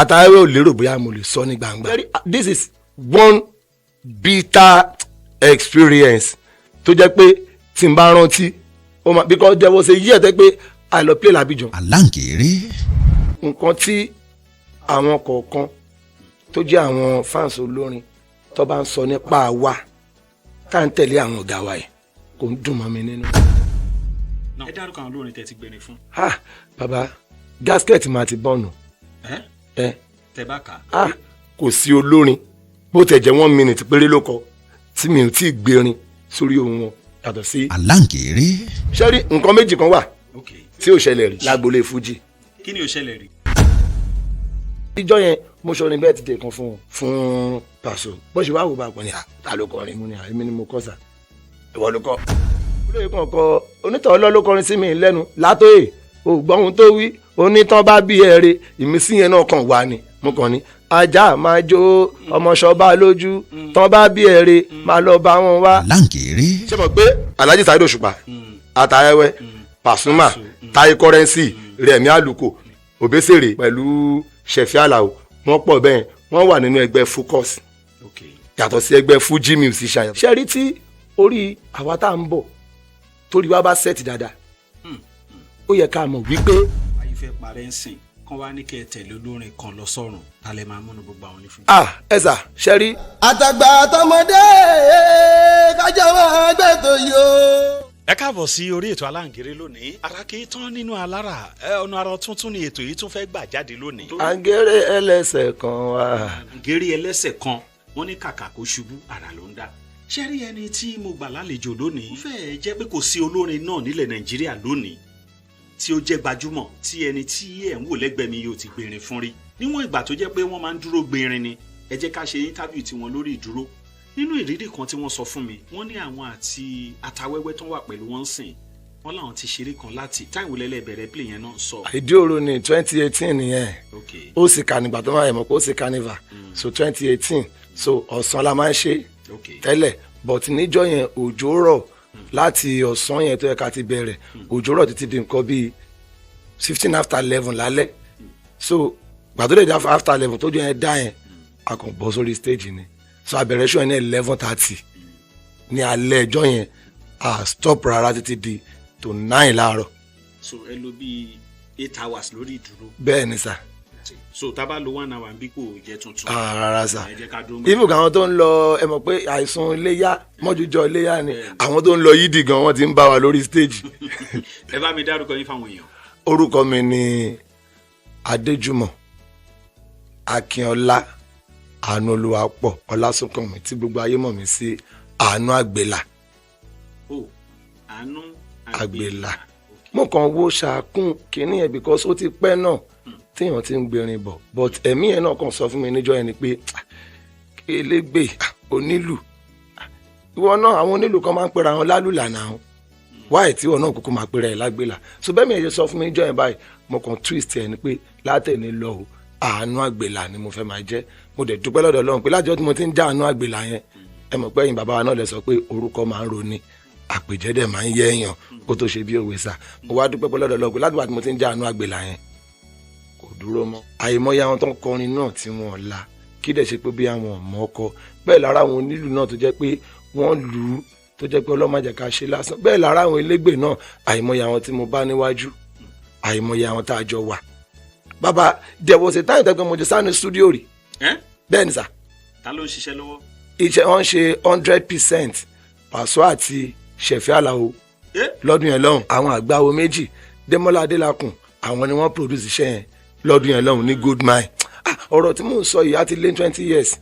Àtàwé ò lérò bóyá mo lè sọ ní gbangba. This is one bitter experience tó jẹ́ pé tí n bá rántí ó máa, because there was a year tẹ́ pé I lọ play l'Abidjan. Aláǹgẹ̀rẹ̀. Nǹkan tí àwọn kọ̀ọ̀kan tó jẹ́ àwọn fans olórin tó bá ń sọ nípa wa tá à ń tẹ̀lé àwọn ọ̀gá wa yìí kò ń dùn mọ́ mi nínú. Ẹ dárúkọ àwọn olórin tẹ́ ti gbẹrin fún. Ah, baba, gasket máa ti bọ́ọ̀nù. Ẹ ẹ tẹ́ bá kà á. Ah, kò sí olórin bó tẹ̀ jẹ́ 1 minute péré ló kọ tí mi ò tí ì gbérin sórí ohun wọn yàtọ̀ sí. Aláǹgẹ̀rẹ̀. Ṣé rí nǹkan méjì kan wà tí ò ṣẹlẹ̀ rí lágboolé fújì. Kí ni ó ṣẹlẹ̀ rí? Ìjọ yẹn mo ṣọrin birthday kan fún wọn, fún Paso. Bó ṣe wá wò bá pọ̀ ní à, ta ló kọrin? Mo ní à, èmi ni mo kọ́ sà. Ìwọ ló kọ́. Olóyè kan kọ onítọ̀ ọlọ́ ló kọrin sí mi lẹ́nu látòyè ògbọ́n ohun tó wí onítàn bá bí ẹ̀rẹ̀ ìmísí yẹn náà kàn wá ni mo kàn ní ajá máa jó ọmọṣọba lójú tán bá bí ẹ̀rẹ̀ máa lọ bá wọn wá. Aláǹgẹ̀rẹ̀. Ṣé mo pé Alhaji Saheed Òṣùpá, Àtàwẹ́wẹ́, Pasuma, Taye Currency, Rẹ̀mí Àlùkò, Òbésèré pẹ̀lú Ṣẹ̀fí Àlàó, wọ́n pọ̀ bẹ́ẹ̀, wọ́n wà nínú ẹgbẹ́ Focus yàtọ̀ sí ẹgbẹ́ Fuji musician. Ṣé rí tí orí àwa tá à ń bọ̀ torí wa bá set dáadáa, ó yẹ ká mọ̀ wípé Ayé fẹ́ parẹ́ ń sìn kán wá ní kẹ́ ẹ tẹ̀lé olórin kan lọ sọ́run, ta lẹ máa múnú gbogbo àwọn onífún? Ah, ẹ sà, ṣe rí. Àtàgbà àtọmọdé, kájọ máa gbẹ̀tò yìí o. Ẹ káàbọ̀ sí orí ètò Aláǹgẹ̀rẹ̀ lónìí. Ara kì í tán nínú alára ẹ, ọ̀nà ara tuntun ni ètò yìí tún fẹ́ gbà jáde lónìí. Àǹgẹ̀rẹ̀ ẹlẹ́sẹ̀ kan wà. Àǹgẹ̀rẹ̀ ẹlẹ́sẹ̀ kan, wọ́n ní kàkà kó ṣubú, àrà ló ń dá. Ṣé rí ẹni tí mo gbà lálejò lónìí, ó fẹ́ẹ̀ jẹ́ pé kò sí olórin náà nílẹ̀ Nàìjíríà lónìí tí ó jẹ́ gbajúmọ̀ tí ẹni tí ẹ̀ ń wò lẹ́gbẹ̀ẹ́ mi yóò ti gbèrin fún rí. Níwọ̀n ìgbà tó jẹ́ pé wọ́n máa ń dúró gbèrin ni, ẹ jẹ́ ká ṣe interview tiwọn lórí ìdúró. Nínú ìrírí kan tí wọ́n sọ fún mi, wọ́n ní àwọn àti Atawẹ́wẹ́ tó wà pẹ̀lú wọn sìn, wọ́n láwọn ti ṣeré kan láti táìwò lẹ́lẹ́ bẹ̀rẹ̀ play yẹn náà sọ. Ìdí òru ní 2018 nìyẹn. Ó sì kà nígbà tó máa yẹ mọ̀ pé ó sì carnival, so 2018, so ọ̀sán la máa ń ṣe tẹ́lẹ̀, but níjọ́ yẹn òjò rọ̀ láti ọ̀sán yẹn tó yẹ ká ti bẹ̀rẹ̀. Òjò rọ̀ títí di nǹkan bíi 11:15 lálẹ́. So gbàdúrà dé after 11 tójú yẹn dá yẹn, a kàn bọ́ sórí stage ni. So a bẹ̀rẹ̀ show yẹn ní 11:30 ní alẹ́ ẹjọ́ yẹn, a stop rárá títí di to 9 láàárọ̀. So ẹ lò bíi 8 hours lórí ìdúró? Bẹ́ẹ̀ ni sà. So tá a bá lo 1 hour bí kò jẹ́ tuntun. Ah, rárá sà. Ẹ jẹ́ ká dúró mọ́. Even àwọn tó ń lọ, ẹ mọ̀ pé àìsàn iléyà mọ́jújọ iléyà ni, àwọn tó ń lọ yídì gan, wọ́n ti ń bá wa lórí stage. Ẹ bá mi dárúkọ yín fáwọn èèyàn. Orúkọ mi ni Adéjùmọ̀ Akínọlá Àánúolúwapọ̀ Ọlásùnkànmí, tí gbogbo ayé mọ̀ mí sí Àánú Àgbèlà. O Àánú Àgbèlà. Mo kàn wo ṣàkún kínní yẹn because ó ti pẹ́ náà téèyàn ti ń gbèrin bọ̀, but ẹ̀mí yẹn náà kàn sọ fún mi níjọ́ yẹn ni pé, "Ah, elégbè, ah, onílù, ah, ìwọ náà, àwọn onílù kan máa ń pera wọn lálùlà náà, wáyé tí ìwọ náà kúkú máa pera ẹ̀ lágbèlà." So bẹ́ẹ̀ mi ẹ̀ ṣe sọ fún mi níjọ́ yẹn báyìí, mo kàn twist ẹ̀ ni pé látẹ̀ní lọ o, Àánú Àgbèlà ni mo fẹ́ máa jẹ́. Mo dẹ̀ dúpẹ́ lọ́dọ̀ Ọlọ́run pé lájọ́ tí mo ti ń já Àánú Àgbèlà yẹn, ẹ mọ̀ pé ẹ̀yin bàbá wa náà lè sọ pé orúkọ máa ń roni, àpèjẹ́ dẹ̀ máa ń yẹ èèyàn kó tó ṣe bí òwe sà. Mo wá dúpẹ́ pé lọ́dọ̀ Ọlọ́run pé látìgbà tí mo ti ń já Àánú Àgbèlà yẹn, kò dúró mọ́. Àìmọye àwọn tó ń kọrin náà tí wọ́n la kí dẹ̀ ṣe pé bí àwọn ọmọ ọkọ bẹ́ẹ̀, lára àwọn onílù náà tó jẹ́ pé wọ́n lù ú, tó jẹ́ pé Ọlọ́run má jẹ́ ká ṣe lásán, bẹ́ẹ̀ lára àwọn elégbè náà, àìmọye àwọn tí mo bá níwájú, àìmọye àwọn tá a jọ wà. Bàbá, there was a time tẹ́gbẹ́ mo ti sá ní studio rí. Ẹ́? Bẹ́ẹ̀ ni sà. Ta ló ń ṣiṣẹ́ lọ́wọ́? Iṣẹ́ wọn ṣe 100% Pàṣọ àti Ṣẹ̀fẹ́ Àlàó Ẹ́? lọ́dún yẹn lọ́hùn. Àwọn àgbáwo méjì, Démọ́lá Adélakùn, àwọn ni wọ́n produce iṣẹ́ yẹn lọ́dún yẹn lọ́hùn ní Gold Mine. Ah, ọ̀rọ̀ tí mò ń sọ yìí á ti lé 20 years.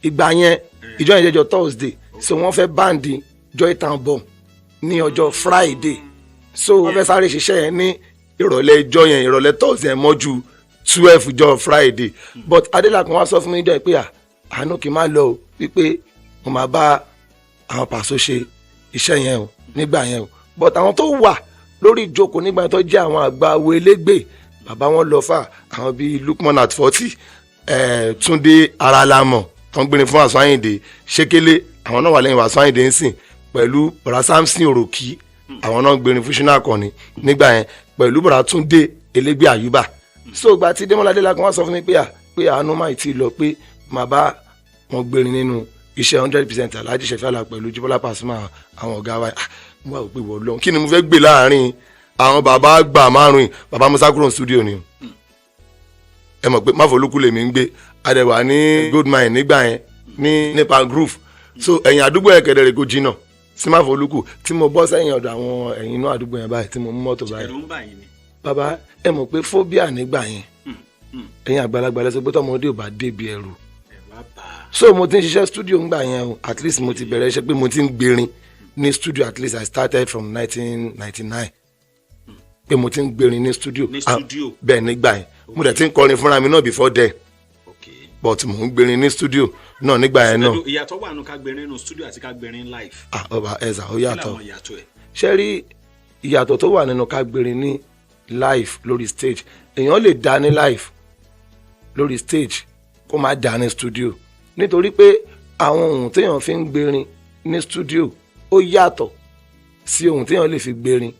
Ìgbà yẹn, ìjọ yẹn jẹjọ Thursday, so wọ́n fẹ́ band Joy Town Bomb ní ọjọ́ Friday, so wọ́n fẹ́ sáré ṣiṣẹ́ yẹn ní ìrọ̀lẹ́ ìjọ yẹn, ìrọ̀lẹ́ Thursday yẹn mọ́jú 12 jọ Friday. But Adélakùn wá sọ fún mi jọ pé à, Àánú, kì í má lọ o, wípé mo máa bá àwọn Pàṣọ ṣe iṣẹ́ yẹn o nígbà yẹn o. But àwọn tó wà lórí ìjókòó nígbà yẹn tó jẹ́ àwọn àgbà wo elégbè, bàbá wọn lọ fà, àwọn bíi Lukman at 40, Túndé Aralamọ tó ń gbéni fún Wàsíù Àyìndé Ṣékélé, àwọn náà wà lẹ́yìn Wàsíù Àyìndé ń sìn, pẹ̀lú bọ̀dá Samson Òròkì, àwọn náà ń gbéni fún Ṣínà Àkànní nígbà yẹn, pẹ̀lú bọ̀dá Túndé Elégbé Àyùbá. So gba tí Démọ́lá Adélakùn wá sọ fún mi pé à pé àánú máa ti lọ, pé màá bá wọn gbérin nínú iṣẹ́ 100% Alhaji Ṣẹ̀fí Àlàó pẹ̀lú Jíbọ́lá Pasuma, àwọn ọ̀gá wa. Ah, mo wá wò pé wọ́n lọ, kí ni mo fẹ́ gbé láàrin àwọn bàbá àgbà márùn-ún? Bàbá Musa kúrò ní studio ni o. Ẹ mọ̀ pé Máfolúkú lèmi ń gbé, adẹ̀wà ní Gold Mine nígbà yẹn ní nípa groove. So ẹ̀yìn àdúgbò yẹn kẹ̀dẹ̀rẹ̀ kò jìnnà sí Máfolúkú. Tí mo bọ́ sẹ́yìn ọ̀dọ̀ àwọn ẹ̀yìn inú àdúgbò yẹn báyìí, tí mo mú mọ́tò báyìí, Ẹ̀rù ń bà yín ni? Bàbá, ẹ mọ̀ pé phobia nígbà yẹn, ẹ̀yin àgbàlagbà lẹ́sọ̀ pé tọmọdé ò bá débi ẹ̀rù, Ẹ̀rù á bà á. So mo ti ń ṣiṣẹ́ studio ńgbà yẹn o. At least mo ti bẹ̀rẹ̀ iṣẹ́ pé mo ti ń gbérin ní studio. At least I started from 1999 pé mo ti ń gbérin ní studio. Ní studio. Bẹ́ẹ̀, nígbà yẹn mo dẹ̀ ti ń kọrin fúnra mi náà before then, but mo ń gbérin ní studio náà nígbà yẹn náà. Pẹ̀lú ìyàtọ̀ wà nù ká gbérin nínú studio àti ká gbérin live? Ah, ọba ẹ̀sà, ó Kí yàtọ̀. làwọn ìyàtọ̀ ẹ̀? Ṣé rí ìyàtọ̀ tó wà nínú ká gbérin ní live lórí stage, èèyàn lè dá ní live lórí stage kó má dá ní studio, nítorí pé àwọn ohun téèyàn fi ń gbérin ní studio ó yàtọ̀ sí ohun téèyàn lè fi gbérin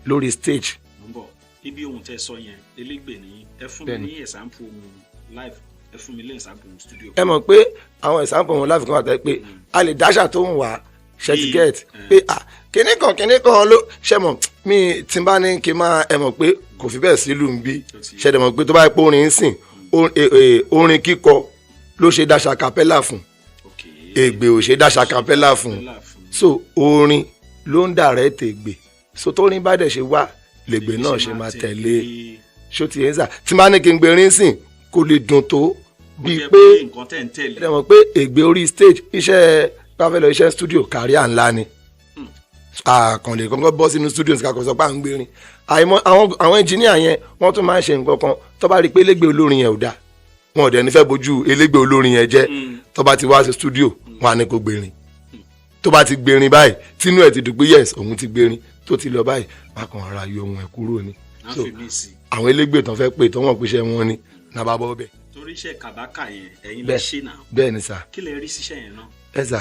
lórí stage. Mo ń bọ̀ ibi ohun tẹ́ sọ yẹn. Elégbè ní ẹ fún mi Bẹ́ẹ̀ni. ní example ohun live, ẹ fún mi ní example ohun studio. Ẹ mọ̀ pé àwọn example wọn live kan wà tẹ́ pé a lè dáṣà tó ń wá ṣẹtigẹ́t pé ah, kinní kan kinní kan ló ṣe mọ̀ mi tí n bá ní kí n máa, ẹ mọ̀ pé kò fi bẹ́ẹ̀ sílùú ń bí ṣẹ̀dẹ̀ mọ̀ pé tó bá yẹ pé orin ń sìn, orin kíkọ ló ṣe dáṣà capella fún, ègbè ò ṣe dáṣà capella fún. Capella fún. So orin ló ń dàrẹ́ tègbè. So tórin bá dẹ̀ ṣe wá lègbè náà ṣe máa tẹ̀lé. Ṣó ti yẹn sà? Tí n bá ní kí n gbé orin sìn, kò lè dùn tó bíi Jẹ́ pé nǹkan tẹ̀ ń tẹ̀lé. Ẹ mọ̀ pé ègbè orí stage, iṣẹ́ pàfẹ́ lọ, iṣẹ́ studio career ńlá ni. Àkànlè kọ́kọ́ bọ́ sínú studio ní kakọ̀ sọ pé à ń gbérin. Àìmọ̀ àwọn engineer yẹn, wọ́n tún máa ń ṣe nǹkan kan. Tó bá rí i pé elégbè olórin yẹn ò dáa, wọn ò dẹ̀ ní fẹ́ bójú elégbè olórin yẹn jẹ́. Tó bá ti wá sí studio, wọn á ní kó gbérin. Tó bá ti gbérin báyìí, tínú ẹ̀ ti dùn pé yes, òun ti gbérin, tó ti lọ báyìí, wọn kàn ara yọ ohun ẹ̀ kúrò ni. Á So fi mí sí. Àwọn elégbè tán fẹ́ pè tó wọ́n pèsè wọn ni nàbà bọ́ bẹ́ẹ̀. Torí iṣẹ́ kàbákà yẹn, ẹ̀yin lẹ ṣe náà? Bẹ́ẹ̀ ni sà. Kí lẹ rí síṣẹ́ yẹn náà? Ẹ sà,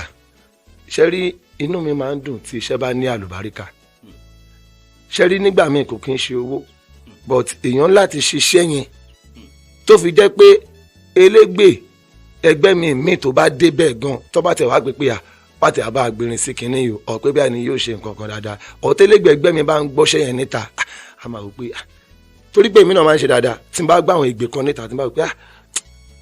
ṣe rí, inú mi máa ń dùn tí iṣẹ́ bá ní àlùbáríkà. Ṣe rí, nígbà míì kò kí ń ṣe owó, but èèyàn láti ṣiṣẹ́ yẹn tó fi jẹ́ pé elégbè ẹgbẹ́ mi míì tó bá débẹ̀ gan, tó bá tẹ̀ wá pé pé à pàtẹ́ àbá àgbèrè sí kinní yìí ọ̀ pé bí àní yóò ṣe nǹkan kan dáadáa, ọ̀tẹ́lẹ́gbẹ̀ ẹgbẹ́ mi bá ń gbọ́ṣẹ́ yẹn níta, a máa wò pé ah, torí pé èmi náà máa ń ṣe dáadáa. Tí n bá gbọ́ àwọn ìgbè kan níta, tí n bá wò pé ah,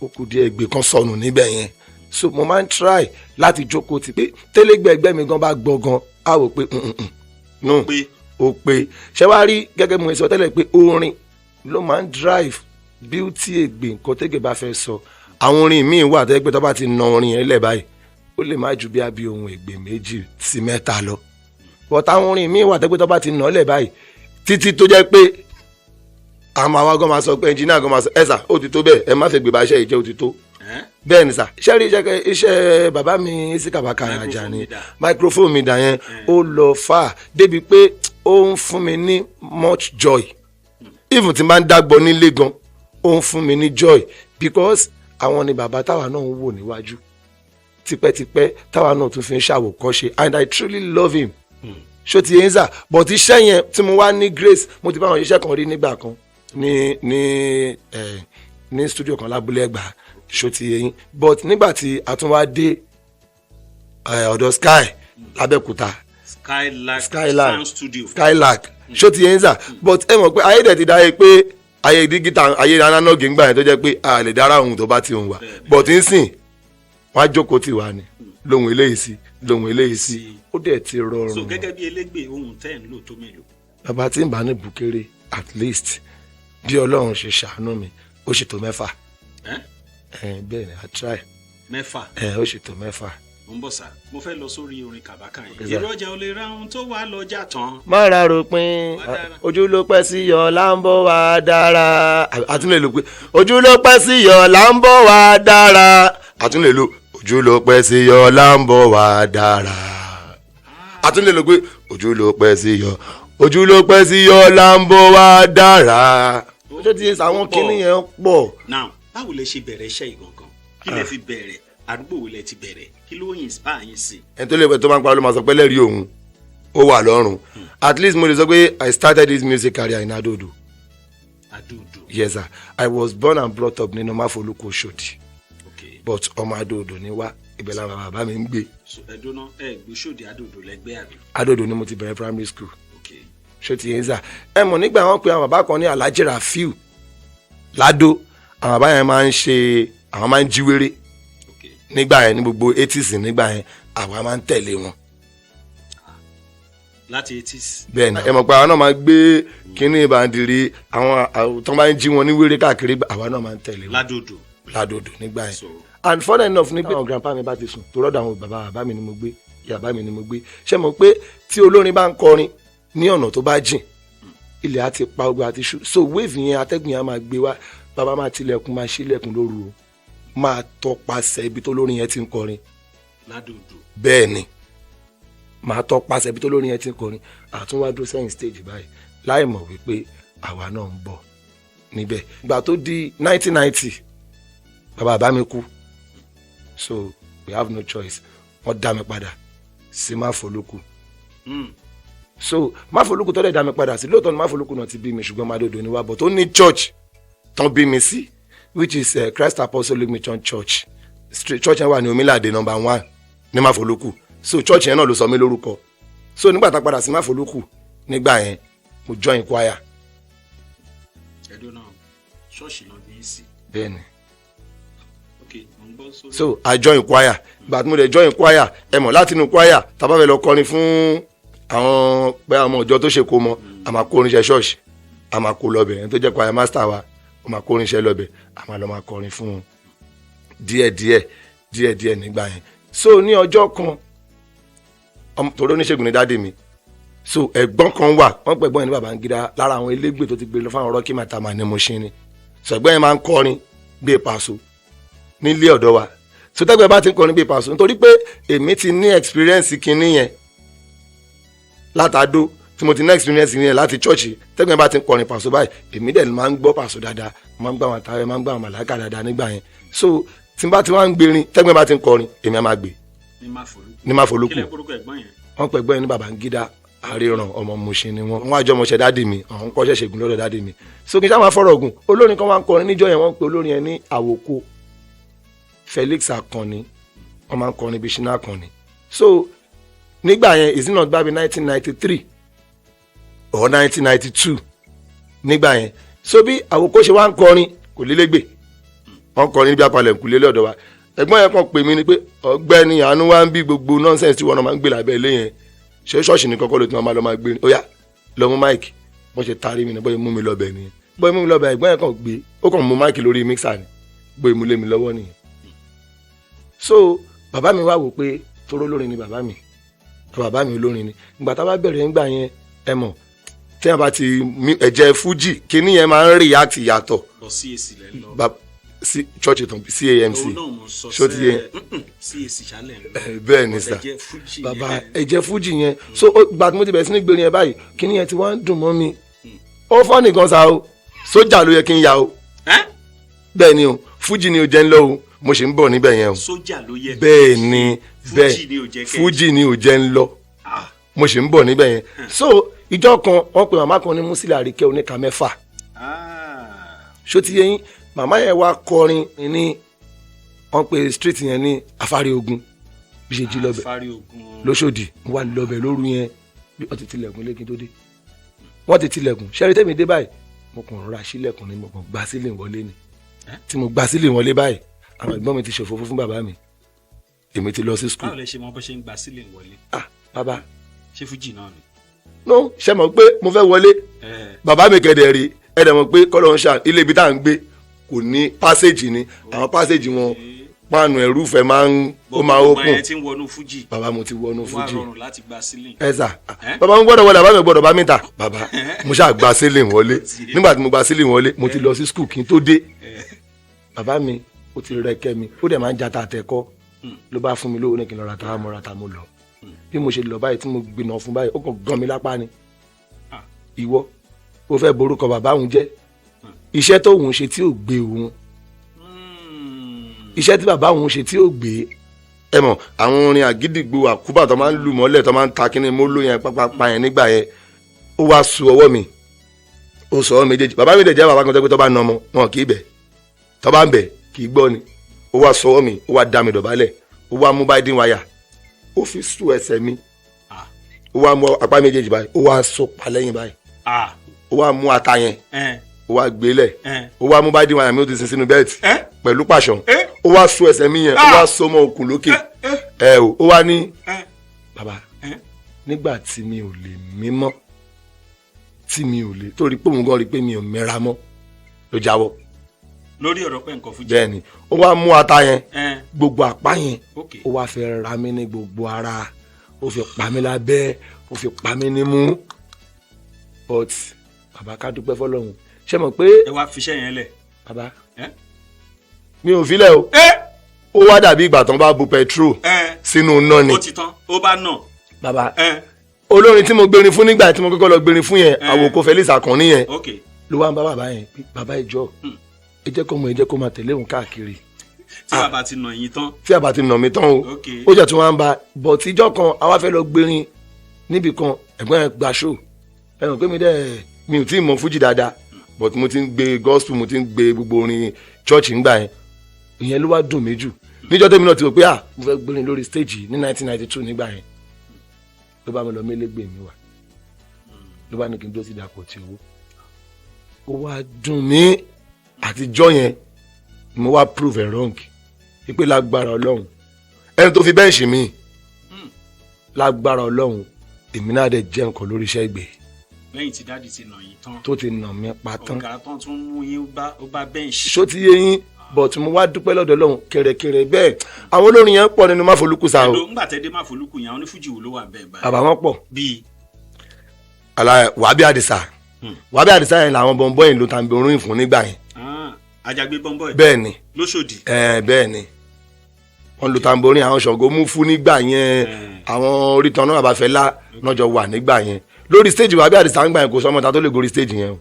ó kù díẹ̀, ìgbè kan sọnù níbẹ̀ yẹn. So mo máa ń try láti jókòó ti pé tẹ́lẹ́gbẹ̀ ẹgbẹ́ mi gan bá gbọ́ gan, á wò pé no, pé ó pé. Ṣé wàá rí, gẹ́gẹ́ bí mo sọ tẹ́lẹ̀ pé orin ló máa ń drive beauty ègbè, nǹkan tẹ́gẹ̀ bá fẹ́ sọ. Àwọn orin míì wà tẹ́lẹ̀ pé tó bá ti na orin yẹn lẹ̀ báyìí, ó lè má ju bí abí ohun ègbè méjì sí mẹ́ta lọ, but àwọn orin míì wà tẹ́lẹ̀ pé tó bá ti nà ọ́ lẹ̀ báyìí títí, tó jẹ́ pé àwọn àwa gan máa sọ pé engineer gan máa sọ, "Ẹ sà, ó ti tó bẹ́ẹ̀, ẹ má fẹ́ gbé bá iṣẹ́ yìí jẹ́, ó ti tó." Ẹ́ Bẹ́ẹ̀ ni sà. Ṣé rí, iṣẹ́ bàbá mi sí Kàbákà Àjàní, Microphone mi dà. Microphone mi dà yẹn, ó lọ fà débi pé ó ń fún mi ní much joy. Even tí n bá ń dágbọ́ nílé gan, ó ń fún mi ní joy, because àwọn ni bàbá táwa náà ń wò níwájú tipẹ́tipẹ́, táwa náà tún fi ń ṣàwòkọ́ṣe, and I truly love him. Ṣó ti yẹn sà? But iṣẹ́ yẹn tí mo wá ní grace, mo ti bá àwọn iṣẹ́ kan rí nígbà kan ní studio kan lábúlé Ẹ̀gbá. Ṣó ti yẹn? But nígbà tí a tún wá dé ọ̀dọ̀ Sky lábẹ́òkúta, Skylark. Skylark. Sound studio. Skylark. Ṣó ti yẹn sà? But ẹ mọ̀ pé ayé dẹ̀ ti dáyé pé ayé digital, ayé analog ńgbà yẹn, tó jẹ́ pé a lè dára ohun tó bá ti hùn wá. But ń sìn, wọ́n á jókòó tì wá ni, lóhun eléyìí sí, lóhun eléyìí sí, ó dẹ̀ ti rọrùn. So gẹ́gẹ́ bí elégbè, ohun tẹ́ ń lò tó mélòó? Bàbá, tí ń bá ní bùkéré, at least bí Ọlọ́run ṣe ṣàánú mi, ó ṣètò 6. Ẹ́ Ẹ bẹ́ẹ̀ ni, I try. 6? Ẹ, ó ṣètò 6. Mo ń bọ̀ sá, mo fẹ́ lọ sórí orin kàbákà yẹn. Okay, sir. Èrò ọjà ò lè ra ohun tó wà lọ́jà tán. Má ra ròpin. Wá dára. Ojú ló pẹ́ sí yọ là ń bọ̀ wá dára. Àtún lè lò pé ojú ló pẹ́ sí yọ là ń bọ̀ wá dára. Àtún lè lò ojú ló pẹ́ sí yọ là ń bọ̀ wá dára. Àtún lè lò pé ojú ló pẹ́ sí yọ, ojú ló pẹ́ sí yọ là ń bọ̀ wá dára. Ojú ti àwọn Pọ̀. kinní yẹn pọ̀. Now, báwo lẹ ṣe bẹ̀rẹ̀ iṣẹ́ yìí gangan? Kí lẹ fi bẹ̀rẹ̀? Àdúgbò wo lẹ ti bẹ̀rẹ̀? Kí ló inspire yín sí? Ẹni tó lè pẹ́ tó máa ń parọ́ ló máa sọ pé lẹ́rìí òun ó wà lọ́rùn. At least mo lè sọ pé I started this music career in Adodo. Adóodò. Yes sir, I was born and brought up nínú Máfolúkú Òṣòdì. But ọmọ Adó-Odò ni wá, ibẹ̀ làwọn bàbá mi ń gbé. So ẹdùnà ẹ gbé Ṣòdì, Adó-Odò lẹgbẹ́ àbí? Adó-Odò ni mo ti bẹ̀rẹ̀ primary school. Ṣé ti yẹn sà? Ẹ mọ̀ nígbà wọn pe àwọn bàbá kan ní Alhaji Rafiu Lado. Àwọn bàbá yẹn máa ń ṣe, àwọn máa ń jí wéré nígbà yẹn, ní gbogbo 80s. Nígbà yẹn, àwa máa ń tẹ̀lé wọn. Láti 80s? Bẹ́ẹ̀ ni. Ẹ mọ̀ pé àwọn náà máa gbé kínní bàǹdìrì, àwọn tó máa ń jí wọn ní wéré káàkiri, àwa náà máa ń tẹ̀lé wọn. Ládòdò? Ládòdò nígbà yẹn. So And funny enough, ní pé àwọn grandpa mi bá ti sùn, tó rọ́dọ̀ àwọn bàbá bàbá mi ni mo gbé, ìyá bàbá mi ni mo gbé. Ṣé mo pé tí olórin bá ń kọrin ní ọ̀nà tó bá jìn, ilẹ̀ á ti pa ogun àti ṣú, so wave yẹn, atẹ́gùn yẹn á máa gbé wá. Bàbá máa tilẹ̀kùn, máa ṣílẹ̀kùn lóru o, máa tọpasẹ̀ ibi tó lórin yẹn ti ń kọrin. Ládòdò? Bẹ́ẹ̀ ni, máa tọpasẹ̀ ibi tó lórin yẹn ti ń kọrin, àtúnwá dúró sẹ́yìn stage báyìí, láì mọ̀ wípé àwa náà ń bọ̀ níbẹ̀. Ìgbà tó di 1990, bàbá bàbá mi kú, so we have no choice, wọ́n dá mi padà sí Máfolúkú. So Máfolúkú tó dẹ̀ dá mi padà sí, lóòótọ́ ni Máfolúkú náà ti bí mi, ṣùgbọ́n Adó-Odò ni wá bọ̀ tó ní church tán bí mi sí, which is Christ Apostolic Mission Church Street. Church yẹn wà ní Omílàdé number 1 ní Máfolúkú. So church yẹn náà ló sọ mí lórúkọ. So nígbà tá a padà sí Máfolúkú nígbà yẹn, mo join choir. Ẹdùnà, ṣọ́ọ̀ṣì náà bí í sí? Bẹ́ẹ̀ni. Ok, mo ń gbọ́ sórí. So I join choir. Ìgbà tí mo dẹ̀ join choir, ẹ mọ̀, láti inú choir, tá a bá fẹ́ lọ kọrin fún àwọn pé àwọn ọmọ ìjọ tó ṣe kó mọ, a máa kó oníṣẹ́ ṣọ́ọ̀ṣì, a máa kó lọ́bẹ̀. Ẹni tó jẹ́ choir master wa, ó máa kó oníṣẹ́ lọ́bẹ̀, a máa lọ máa kọrin fún wọn díẹ̀ díẹ̀ díẹ̀ díẹ̀ nígbà yẹn. So ní ọjọ́ kan, torí oníṣègùn ní daddy mi, so ẹ̀gbọ́n kan wà, wọ́n pẹ̀ ẹ̀gbọ́n yẹn ní Babangida, lára àwọn elégbè tó ti gbé lọ fáwọn Rocky Matama ní Mushin ni. So ẹ̀gbọ́n yẹn máa ń kọrin bíi Paso nílé ọ̀dọ̀ wa. So tẹ́gbẹ́ bá ti ń kọrin bíi Paso, nítorí pé èmi ti ní experience kinní yẹn látàdó, tí mo ti ní experience yẹn láti church, tẹ́gbẹ́ bá ti ń kọrin Paso báyìí, èmi dẹ̀ máa ń gbọ́ Paso dáadáa, máa ń gbọ́ àwọn àtàwọn, máa ń gbọ́ àwọn màláìka dáadáa nígbà yẹn. So tí n bá ti wá ń gbérin, tẹ́gbẹ́ bá ti ń kọrin, èmi á máa gbé. Ní Máfolúkú? Ní Máfolúkú. Kí lẹ gbórúkọ ẹ̀gbọ́n yẹn? Wọ́n pẹ̀ gbọ́n yẹn ní Babangida Àríran, ọmọ Mushin ni wọ́n. Wọ́n àjọ ọmọọṣẹ́ daddy mi, àwọn kọ́ṣẹ́ ṣègùn lọ́dọ̀ daddy mi. So kí n sáà máa fọ̀rọ̀ gùn, olórin kan wá ń kọrin níjọ́ yẹn, wọ́n ń pe olórin yẹn ní Àwòkọ Felix Akànni. Wọ́n máa ń kọrin bíi Ṣínà Akànni. So nígbà yẹn, ìsìnà gbàgbé 1993 or 1992 nígbà yẹn. So bí Àwòkọ ṣe wá ń kọrin, kò lélégbè, wọ́n kọrin níbi apalẹ̀ nkùlé lọ́dọ̀ wa. Ẹ̀gbọ́n yẹn kàn pè mí ni pé, "Ọ̀gbẹ́ni àánú wa ń bí gbogbo nonsense tí wọn náà máa ń gbé lábẹ́ ilé yẹn, ṣé ṣọ́ọ̀ṣì ní kọ́kọ́ ló ti máa lọ máa gbé ni? Ó yá, lọ mú mic." Bó ṣe tarí mi ni, bó ṣe mú mi lọ́bẹ̀ nìyẹn. Bó ṣe mú mi lọ́bẹ̀, ẹ̀gbọ́n yẹn kàn gbé, ó kàn mú mic lórí mixer ni, gbé mú lé mi lọ́wọ́ nìyẹn. So bàbá mi wá wò pé toró lórin ni bàbá mi, bàbá mi olórin ni. Ìgbà tá a bá bẹ̀rẹ̀ ńgbà yẹn, ẹ mọ̀, tí wọ́n bá ti ẹ̀jẹ̀ fújì kíní yẹn máa ń react yàtọ̀. Bọ̀ CAC lẹ lọ? Sí church tán, CAMC. Òun náà mo sọ. Ṣó ti yé? CAC ṣálẹ̀ ń lọ. Bẹ́ẹ̀ ni sà. Ẹ̀jẹ̀ fújì Bàbá yẹn. ẹ̀jẹ̀ fújì yẹn. So ìgbà tí mo ti bẹ̀rẹ̀ sí ní gbèrè yẹn báyìí, kíní yẹn ti wá ń dùn mọ́ mi. Ó fọ́ nìkan sa o, sójà ló yẹ kí n ya o. Ẹ́? Bẹ́ẹ̀ ni o, fújì ni o jẹ́ ń lọ o, mo sì ń bọ̀ níbẹ̀ yẹn o. Sójà ló yẹ? Bẹ́ẹ̀ ni, bẹ́ẹ̀. Fújì ni ò jẹ́ kẹ́? Fújì ni ò jẹ́ ń lọ. Ah. Mo sì ń bọ̀ níbẹ̀ yẹn. So ìjọ kan, wọ́n pe màmá kan ní Musili Àríkẹ́ oníka mẹ́fà. Ah. Ṣó ti yé yín? Màmá yẹn wá kọrin ní, wọ́n pe street yẹn ní Afárí Ogun. Bí ṣe jí lọ́bẹ̀ Afárí Ogun. Lóṣòdì. Mo wá lọ́bẹ̀ lóru yẹn, bí wọ́n ti tilẹ̀kùn lé kí n tó dé, wọ́n ti tilẹ̀kùn. Ṣẹ́rí tẹ́mi dé báyìí, mo kàn rọra sílẹ̀kùn ni, mo kàn gbá sílẹ̀ wọlé ni. Eh? Tí mo gbá sílẹ̀ wọlé báyìí, àwọn ẹ̀gbọ́n mi ti ṣòfófó fún bàbá mi, èmi ti lọ sí school. Báwo lẹ ṣe mọ bó ṣe ń gba sílẹ̀ wọlé? Ah, bàbá. Ṣé fújì náà ni? No, ṣe mọ̀ pé mo fẹ́ wọlé, bàbá mi kẹ̀dẹ̀ rí, ẹ dẹ̀ mọ̀ pé kọ́lọ́ ń ṣá ilé ibi tá à ń gbé kò ní passage ni, àwọn passage wọn, páànù ẹ̀rúfẹ́ máa ń ó máa Gbogbo open. yẹn ti ń wọnú fújì. Bàbá, mo ti wọnú Ó wá fújì. rọrùn láti gba sílẹ̀? Ẹ sà. Eh? Bàbá mi gbọ́dọ̀ wọlé, bàbá mi gbọ́dọ̀ bá mi ta. Bàbá, mo ṣáà gba sílẹ̀ wọlé. Nígbà tí mo gba sílẹ̀ wọlé, mo ti lọ sí school kí n tó dé. Bàbá mi ó ti rẹkẹ mi, ó dẹ̀ máa ń jata àtẹ̀kọ́, ló bá fún mi lówó ní kí n lọ ra ta. Mo ra ta, mo lọ. Bí mo ṣe lọ báyìí, tí mo gbìnà fún báyìí, ó kàn gan mi lápá ni. Ah. "Ìwọ, ó fẹ́ borúkọ bàbá òun jẹ́, iṣẹ́ tó òun ṣe tí ò gbé òun, iṣẹ́ tí bàbá òun ṣe tí ò gbé." Ẹ mọ̀ àwọn orin àgídìgbò àkúbà tó máa ń lù mọ́lẹ̀, tó máa ń ta kíní móló yẹn pápápá yẹn nígbà yẹn, ó wá su ọwọ́ mi. Ó sọ ọ́ méjèèjì. Bàbá mi dẹ̀ jẹ́ bàbá kan tó pé tó bá na ọmọ wọn kì í bẹ̀, tó bá ń bẹ̀ kì í gbọ́ ni. Ó wá sọ ọ́ mi, ó wá dá mi dọ̀bálẹ̀, ó wá mú binding wire, ó fi sú ẹsẹ̀ mi. Ah. Ó wá mú apá méjèèjì báyìí, ó wá so pa lẹ́yìn báyìí. Ah. Ó wá mú ata yẹn, Ẹ. ó wá gbélẹ̀. Ẹ. Ó wá mú binding wire mi, ó ti sin sínú belt Ẹ. pẹ̀lú pàṣán. Ẹ. Ó wá so ẹsẹ̀ mi yẹn, ó Ah. wá so mọ́ okùn lókè. Ẹ. Ẹ o, ó wá ní, Ẹ. "Bàbá, Ẹ. nígbà tí mi ò lè mí mọ́, tí mi ò lè torí pé òun gan rí pé mi ò mẹ́ra mọ́, ló jáwọ́." Lórí ọ̀rọ̀ pé nǹkan fújì. Bẹ́ẹ̀ ni, ó wá mú ata yẹn, Ẹ. gbogbo àpá yẹn, Ok. ó wá fẹ́ ra mí ní gbogbo ara, ó fi pa mí lábẹ́, ó fi pa mí nímú. But bàbá, ká dúpẹ́ fọlọ́run. Ṣé mọ̀ pé Ẹ wá fiṣẹ́ yẹn lẹ̀. Bàbá, Ẹ. mi ò filẹ̀ o. Ẹ. Ó wá dàbí ìgbà tán bá bu petrol Ẹ. sínú iná ni. Ó ti tán, ó bá nà. Bàbá, Ẹ. olórin tí mo gbérin fún nígbà tí mo kọ́kọ́ lọ gbérin fún yẹn, Eh. àwòkọ́ Felix Akànní yẹn, Ok. ló wá ń bá bàbá yẹn pé, "Bàbá, ìjọ, ẹ jẹ́ kó mọ, ẹ jẹ́ kó máa tẹ̀lé òun káàkiri." Tí bàbá ti nà yín tán. Tí àbá ti nà mí tán o. Ok. Ó jẹ́ tí wọ́n á ń ba bọ̀ tíjọ́ kan, àwa fẹ́ lọ gbérin níbì kan, ẹ̀gbọ́n yẹn gba show. Ẹ mọ̀ pé mi dẹ̀ mi ò tí ì mọ fújì dáadáa, but mo ti ń gbé gospel, mo ti ń gbé gbogbo orin church ńgbà yẹn. Ìyẹn ló wá dùn mí jù níjọ́ tẹ́mi náà ti rò pé, ah, mo fẹ́ gbérin lórí stage yìí ní 1992. Nígbà yẹn ló bá mi lọ mélégbè mi wá, ló bá ní kí n dúró sí ìdàpọ̀ tí owó. Ó wá dùn mí. Àtijọ́ yẹn mo wá prove ẹ̀ wrong wípé lágbára Ọlọ́run, ẹni tó fi bench mi, lágbára Ọlọ́run, èmi náà dẹ̀ jẹ́ nǹkan lórí iṣẹ́ ìgbé. Lẹ́yìn tí daddy ti nà yín tán. Tó ti nà mí pa tán. Ọ̀gá tán tún mú yín bá, ó bá bench. Ṣó ti yé yín? But mo wá dúpẹ́ lọ́dọ̀ Ọlọ́run kẹ̀rẹ̀kẹ̀rẹ̀ bẹ́ẹ̀, àwọn olórin yẹn pọ̀ nínú Máfolúkú sa o. Ẹ̀dọ́ ńgbà tẹ́ dé Máfolúkú yẹn, àwọn onífújì wo ló wà bẹ́ẹ̀ báyìí? Bàbá, wọn pọ̀. Bíi? Àlà Wàbí Àdìsá. Wàbí Àdìsá yẹn làwọn bọ̀nbọ́n yìí ló tàbí orin fún nígbà yẹn. Ah, Ajagbe Bọ́ńbọ́. Bẹ́ẹ̀ ni. Lóṣòdì. Ẹ bẹ́ẹ̀ ni, wọ́n lu tamborin, àwọn Ṣàngó mú fún nígbà yẹn, àwọn orítan náà, Àbáfẹ́lá náà jọ wà nígbà yẹn lórí stage. Wàbí Àdìsá ń gbà yẹn, kò sọmọ ta tó lè gorí stage yẹn o,